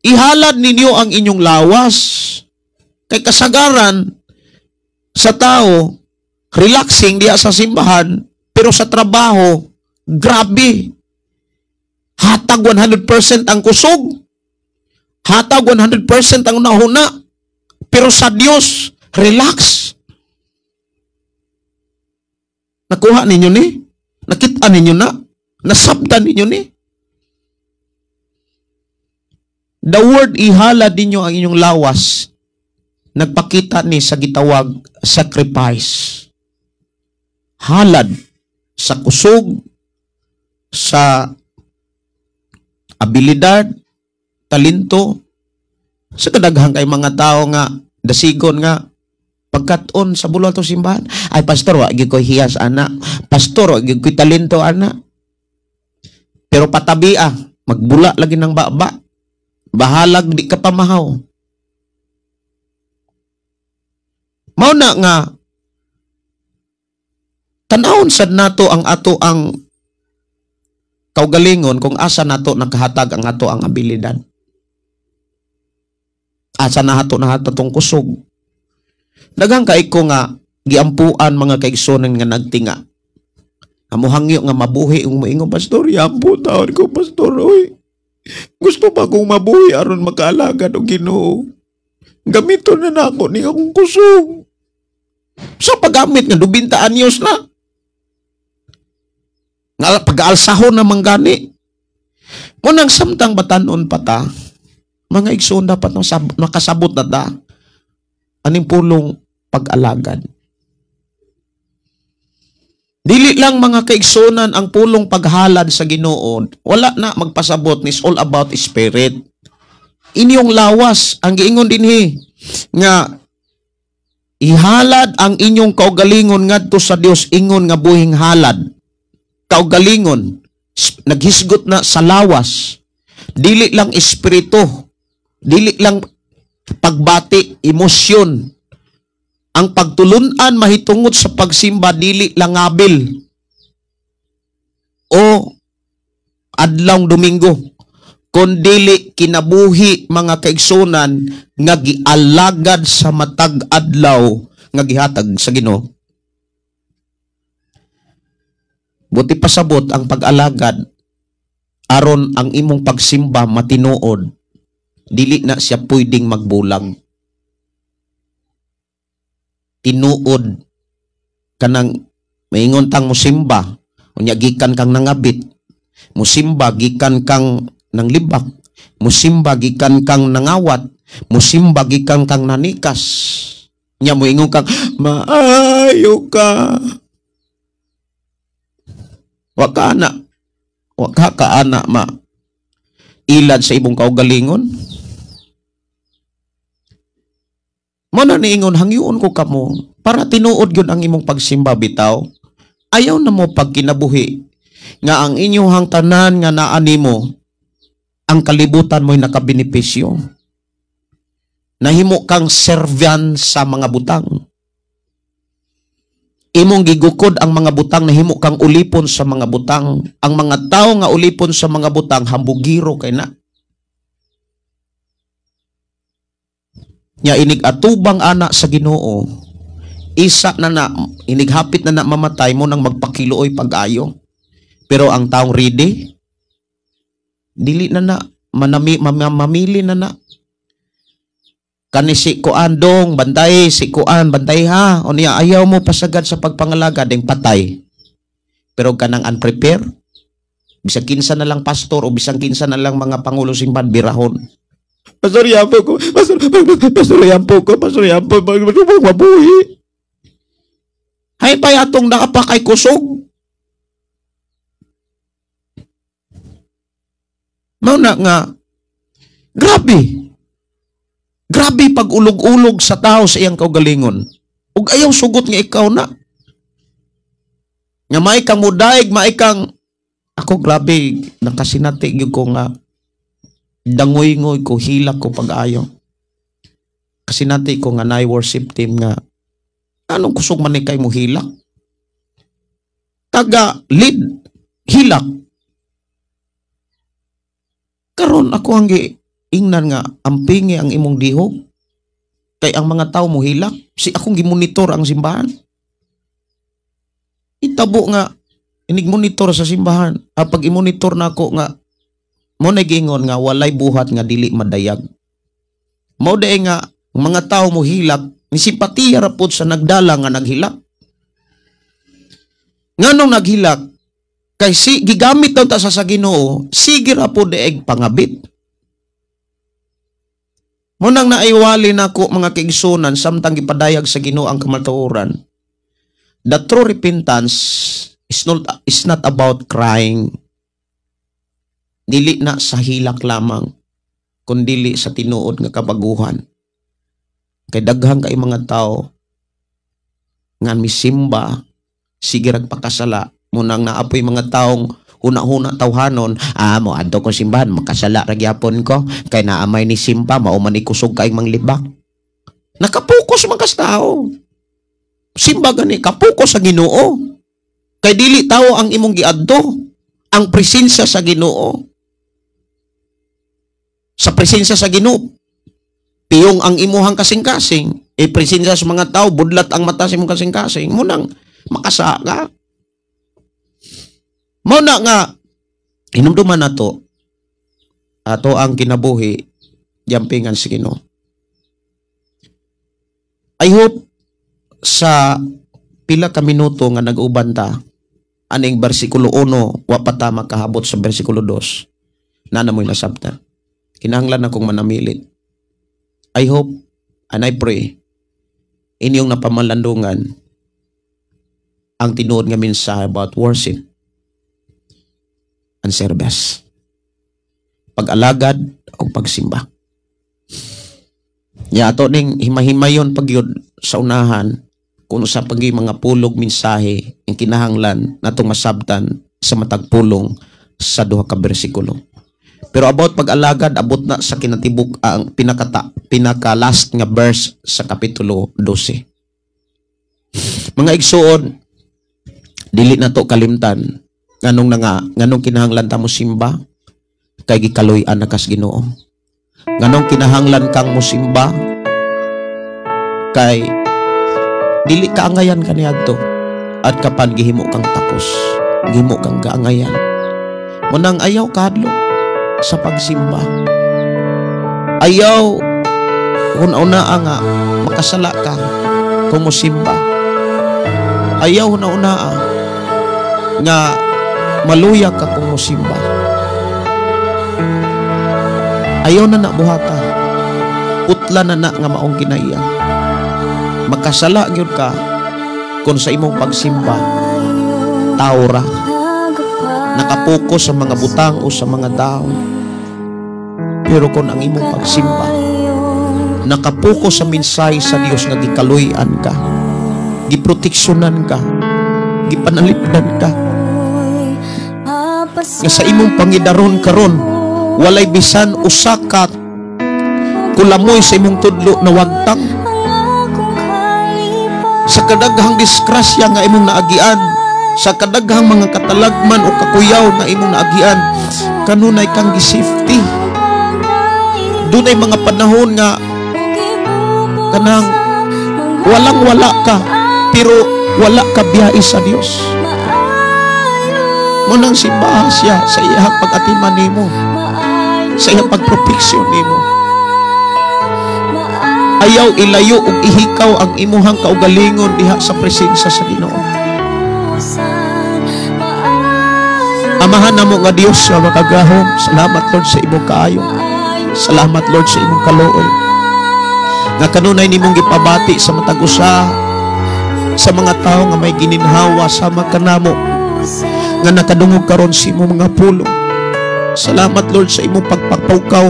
Ihalad ninyo ang inyong lawas. Kay kasagaran sa tao, relaxing diya sa simbahan, pero sa trabaho, grabe. Hatag 100% ang kusog. Hatag 100% ang nahuna. Pero sa Dios, relax. Nakuha ninyo ni? Nakita ninyo na? Nasabtan ninyo ni? The word "ihalad ninyo ang inyong lawas" nagpakita ni sa gitawag sacrifice. Halad sa kusog, sa abilidad, talento, sa kadaghan kay mga tao nga dasigon nga pagkat-on sa bulo ato simbahan. "Ay pastor, wa gyud ko hiyas ana. Pastor, wa gyud ko talento ana." Pero patabi ah, magbula lagi ng baba. Bahalag di ka pamahaw. Mao na nga tan-awon sad nato ang ato ang kaugalingon kung asa nato nakahatag ang ato ang abilidad. Asa na hato nahatag tong kusog. Daghang kay ko nga giampuan, mga kaigsuonan, nga nagtinga. Amuhangyo nga mabuhi ug moingon, "Pastor, yampo taon ko, pastor, oy. Gusto pa kong mabuhi aron makaalagad og Ginoo. Gamiton na nako ni akong kusog." Sa paggamit nga 20 anyos na. Nga pag-aalsahon na manggani. Munang samtang batanon pa ta, mga igsoon, dapat nakasabot na ta aning pulong pag-alagad. Dili lang, mga kaigsunan, ang pulong paghalad sa Ginoo, wala na magpasabot is all about spirit. Inyong lawas ang giingon dinhi nga ihalad ang inyong kaugalingon ngadto sa Dios ingon nga buhing halad. Kaugalingon naghisgot na sa lawas. Dili lang espiritu, dili lang pagbati, emosyon. Ang pagtulunan mahitungod sa pagsimba dili langabil o adlawng Domingo, kundili kinabuhi, mga kaigsunan, nga gialagad sa matag adlaw nga gihatag sa Ginoo. Buti pasabot ang pag-alagad aron ang imong pagsimba matinuod, dili na siya pwedeng magbulag. Tinuod kanang maingon tang musimba, unya gikan kang nangabit, musimba gikan kang nanglibak, musimba gikan kang nangawat, musimba gikan kang nanikas. Nya moingon kang maayo ka. Wa ka ana. Wa ka kaana ma ilad sa imong kaugalingon. Mo na niingon, hangyoon ko kamo para tinuod gyud ang imong pagsimba bitaw. Ayaw na mo pagkinabuhi nga ang inyuhang tanan nga naa nimo, ang kalibutan mo'y nakabenepisyo. Nahimo kang servant sa mga butang. Imong gigukod ang mga butang, nahimo kang ulipon sa mga butang. Ang mga tao nga ulipon sa mga butang, hambugiro kay na. Nya inig atubang ana sa Ginoo, isa na na, inighapit na na mamatay mo nang magpakiluoy pag-ayo. Pero ang taong ready, dili na na, mamili na na. Kani si kuan dong, bantay, si kuan, bantay ha. O niya, ayaw mo pasagad sa pagpangalaga, ding patay. Pero kanang unprepared, bisag kinsa na lang pastor o bisag kinsa na lang mga pangulo simbahan, birahon. Pastor, yampo ko, pastor, pastor, yampo ko, pastor, yampo, pastor, mabuhi. Hay pa atong nakapakay kusog. Mao na nga, grabe. Grabe pag-ulog-ulog sa tao sa iyang kaugalingon. Ug ayaw sugot nga ikaw na. Nga may kang mudaig, may kang... Ako grabe, nakasinati gyud ko nga dangoy-ngoy ko, hilak ko pag-ayo. Kasinati ko nga na worship team nga anong kusog man ni kay mo hilak? Taga lead, hilak. Karon ako ang ingnan nga ampingi ang imong dihog kay ang mga tao mo hilak. Si akong gimonitor ang simbahan. Itabo nga inig monitor sa simbahan. Pag i-monitor na ako nga mo nagingon nga walay buhat nga dili madayag. Mao day nga mga tao mo hilak ni simpatiya ra pud sa nagdala nga naghilak. Nganong naghilak? Kay si gigamit daw ta sa Ginoo, sige ra pud daeg pangabit. Mo nang naiwali nako mga kaigsunan samtang gipadayag sa Ginoo ang kamatuoran. The true repentance is not about crying. Dili na sa hilak lamang, kundili sa tinuod nga kabaguhan. Kay daghang kay mga tao nga misimba, sige rag pakasala. Munang naapoy mga taong huna-huna tawhanon, mo adto ko simbahan, makasala ra gyapon ko, kay naamay ni simba, mao man ikusog kay manglibak. Nakapokus man kas tao. Simba gani, kapokus sa Ginoo. Kay dili tao ang imong giadto, ang presensya sa Ginoo. Sa presensya sa Ginoo, piyong ang imuhang kasing-kasing. E presensya sa mga tao, budlat ang mata sa imong kasing-kasing. Munang makasaka. Mao na nga, hinumduman nato, ato ang kinabuhi, yampingan sa Ginoo. I hope sa pila ka minuto nga nag-uban ta, aning bersikulo 1, wa pa ta makahabot sa bersikulo 2, na namoy nasabtan. Kinahanglan akong manamilit. I hope and I pray inyong napamalandungan ang tinuod nga mensahe about worship and service. Pag-alagad o pagsimba. Ya ato ning himahimayon pagyud sa unahan kung sa pagi mga pulog mensahe ang kinahanglan natong masabtan sa matag pulong sa duha ka bersikulo. Pero about pag-alagad, abot na sa kinatibuk ang pinaka last nga verse sa kapitulo 12. Mga igsuon, dili na to kalimtan nganong na nga nganong kinahanglan ta mo simba, kay gikaluy-an na kas Ginoo. Nganong kinahanglan kang mosimba, kay dili ka angayan kaniadto, at kapan gihimo kang takos, gihimo kang gaangayan. Munang ayaw kahadlok sa pagsimba. Ayaw una-una nga makasala ka kung mosimba. Ayaw una-una nga maluya ka kung mosimba. Ayaw na na buhata. Putla na na nga maong kinaiya. Makasala gyud ka kung sa imong pagsimba tao ra, nakapokus sa mga butang o sa mga tao. Pero kung ang imong pagsimba nakapokus sa mensahe sa Dios nga gikaluy-an ka, giproteksyonan ka, gipanalipdan ka, nga sa imong pangidaron karon walay bisan usa ka kulamoy sa imong tudlo na wagtang, sa kadaghang disgrasya nga imong naagian, sa kadaghang mga katalagman o kakuyaw nga imong naagian, kanunay kang gi-safety. Dunay mga panahon nga kanang walang wala ka, pero wala ka biyahe sa Dios. Munang simbaha siya sa iyang pag-atiman nimo, sa iyang pagproteksyon nimo. Ayaw ilayo ug ihikaw ang imuhang kaugalingon diha sa presensya sa Ginoo. Amahan namo nga Dios nga makagahom, salamat Lord sa imong kaayo. Salamat Lord sa imong kaluoy. Nga kanunay nimong gipabati sa matag usa sa mga tawo nga may gininhawa sama kanamo nga nakadungog karon sa imong mga pulong. Salamat Lord sa imong pagpapawkaw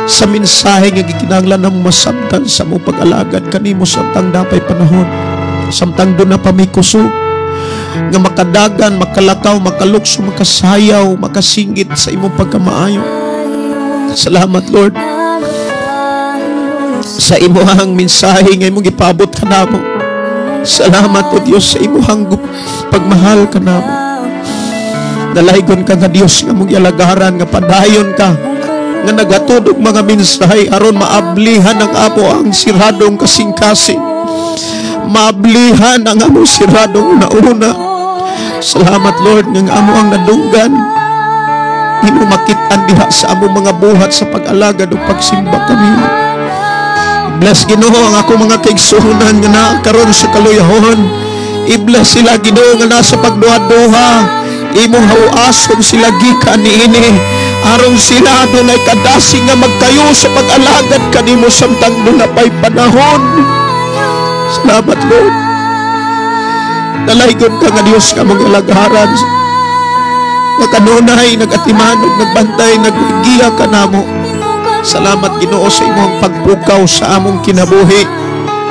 sa mensahe nga gikinahanglan namo masabtan sa among pag-alagad kanimo samtang dapay panahon, samtang doon na pa may kusog nga makadagan, makalakaw, makalukso, makasayaw, makasinggit sa imong pagkamaayo. Salamat Lord sa imuhang mensahe nga imong gipaabot kanamo. Salamat o Dios sa imuhang pagmahal kanamo. Dalaygon ka nga Dios nga mong gialagaran, nga padayon ka nga nagatod og mga mensahe aron maablihan ang amo ang siradong kasing-kasing, maablihan ang among siradong nauna. Salamat Lord nga amo ang nadunggan, imo makit-an diha sa among mga buhat sa pag-alagad ug pagsimba kanimo. Bless Ginoo ang akong mga kaigsuonan nga naa karon sa kaluyahon. I-bless sila Ginoo nga nasa pagduha-duha. Imong hawason sila gikan niini aron sila dunay kadasig nga magkayo sa pag-alagad kanimo samtang dunay panahon. Salamat Lord. Dalaygon ka nga Dios nga among alagaran, nga kanunay nagatiman ug nagbantay, naggiya kanamo. Salamat Ginoo sa imong pagpukaw sa among kinabuhi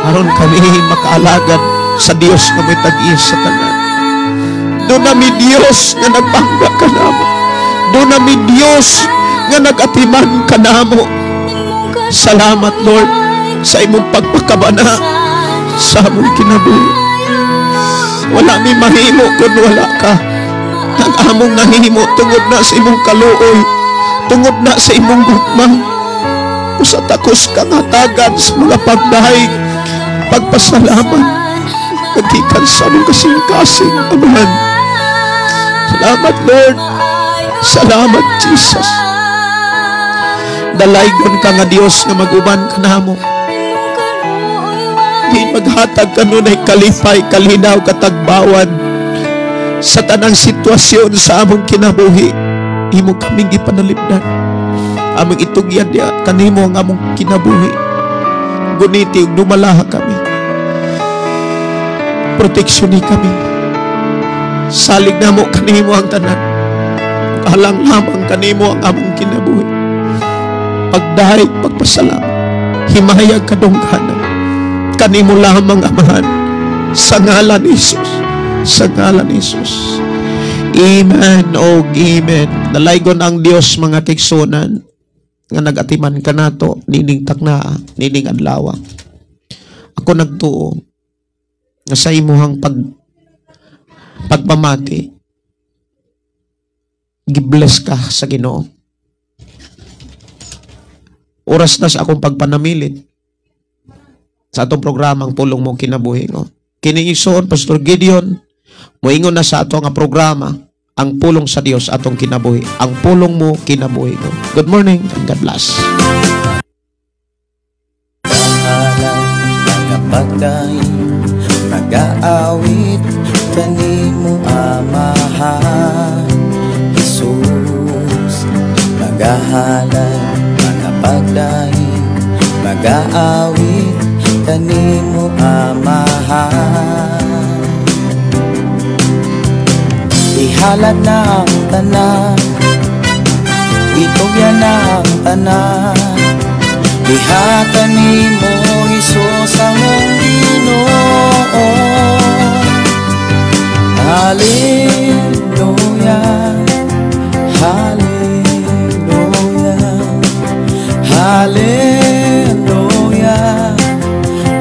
aron kami makaalagad sa Dios nga may tag-iya sa tanan. Doon nami Dios nga nagbangga kanamo. Doon nami Dios nga nagatiman kanamo. Salamat Lord sa imong pagpakabana sa among kinabuhi. Wala mi mahimo kun wala ka. Ang among nahimo tungod na sa imong kaluoy, tungod na sa imong gugma. Usa takos kang hatagan sa mga pagdahig, pagpasalamat, kagikan sa among kasing-kasing, Amahan. Salamat Lord. Salamat Jesus. Dalaygon ka nga Dios nga mag-uban kanamo. Di maghatag kanunay kalipay, kalinaw, katagbawan sa tanang sitwasyon sa among kinabuhi. Imo kaming gipanalipdan. Among itugyan diha kanimo ang among kinabuhi. Guniti ug dumalaha kami. Proteksyon ni kami. Salig namo kanimo ang tanan. Alang lamang kanimo ang among kinabuhi. Pagdahig, pagpasalamat, himayag kadungganan kanimo lamang, Amahan, sa ngalan ni Jesus, sa ngalan ni Jesus. Amen o amen. Dalaygon ang Dios mga kaigsuonan nga nagatiman kanato nining taknaa, nining adlaw. Ako nagtuo Nga sa imuhang pagpamati, gibless ka sa Ginoo. Oras na sa akong pagpanamilit sa atong programang Pulong Mo Kinabuhi. No? Kini, igsoon, Pastor Gideon, moingon na sa ato nga programa, ang pulong sa Dios atong kinabuhi. Ang Pulong Mo Kinabuhi. No? Good morning and God bless. Pangalan Nagapagdaig, nagaawit kanimo, Amahan Jesus. Magahalad, magapagdaig, magaawit kanimo, Amahan. Ihalad na ang tanan, itugyan na ang tanan. Diha kanimo, Hesus, among Ginoo. Hallelujah. Hallelujah. Hallelujah.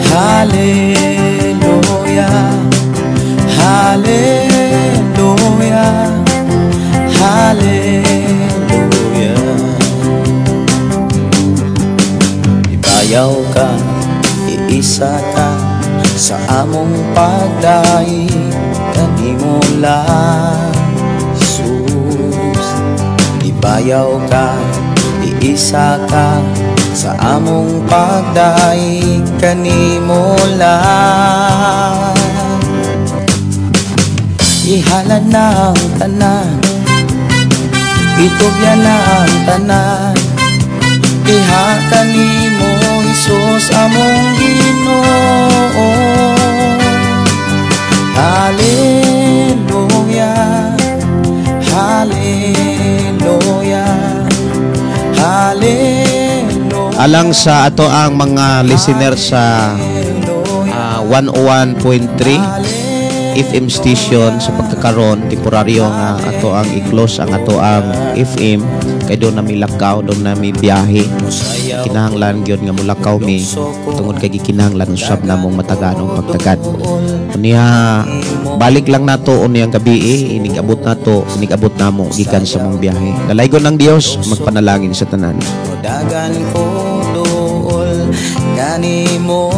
Hallelujah. Hallelujah. Hallelujah. Ibayaw ka, iisa ka sa among pagdaig kanimo lang, Jesus. Ibayaw ka, iisa ka sa among pagdaig kanimo lang. Ihalad na ang tanan, itugyan na ang tanan. Diha kanimo, Hesus, among Ginoo. Hallelujah. Hallelujah. Hallelujah. Alang sa ato ang mga listener sa 101.3 FM station, sa pagkakaron temporaryo nga ato ang i-close ang ato ang FM kay doon nami lakaw, doon nami biyahe. Kinahanglan gyud nga mulakaw mi tungod kay gikinahanglan usab namong mataganong pagtagad. Unya balik lang nato unyang gabi, inig abot nato, inig abot namo gikan sa mong biyahe. Dalaygon ng Dios, magpanalangin sa tanan. Dagan ko duol kanimo.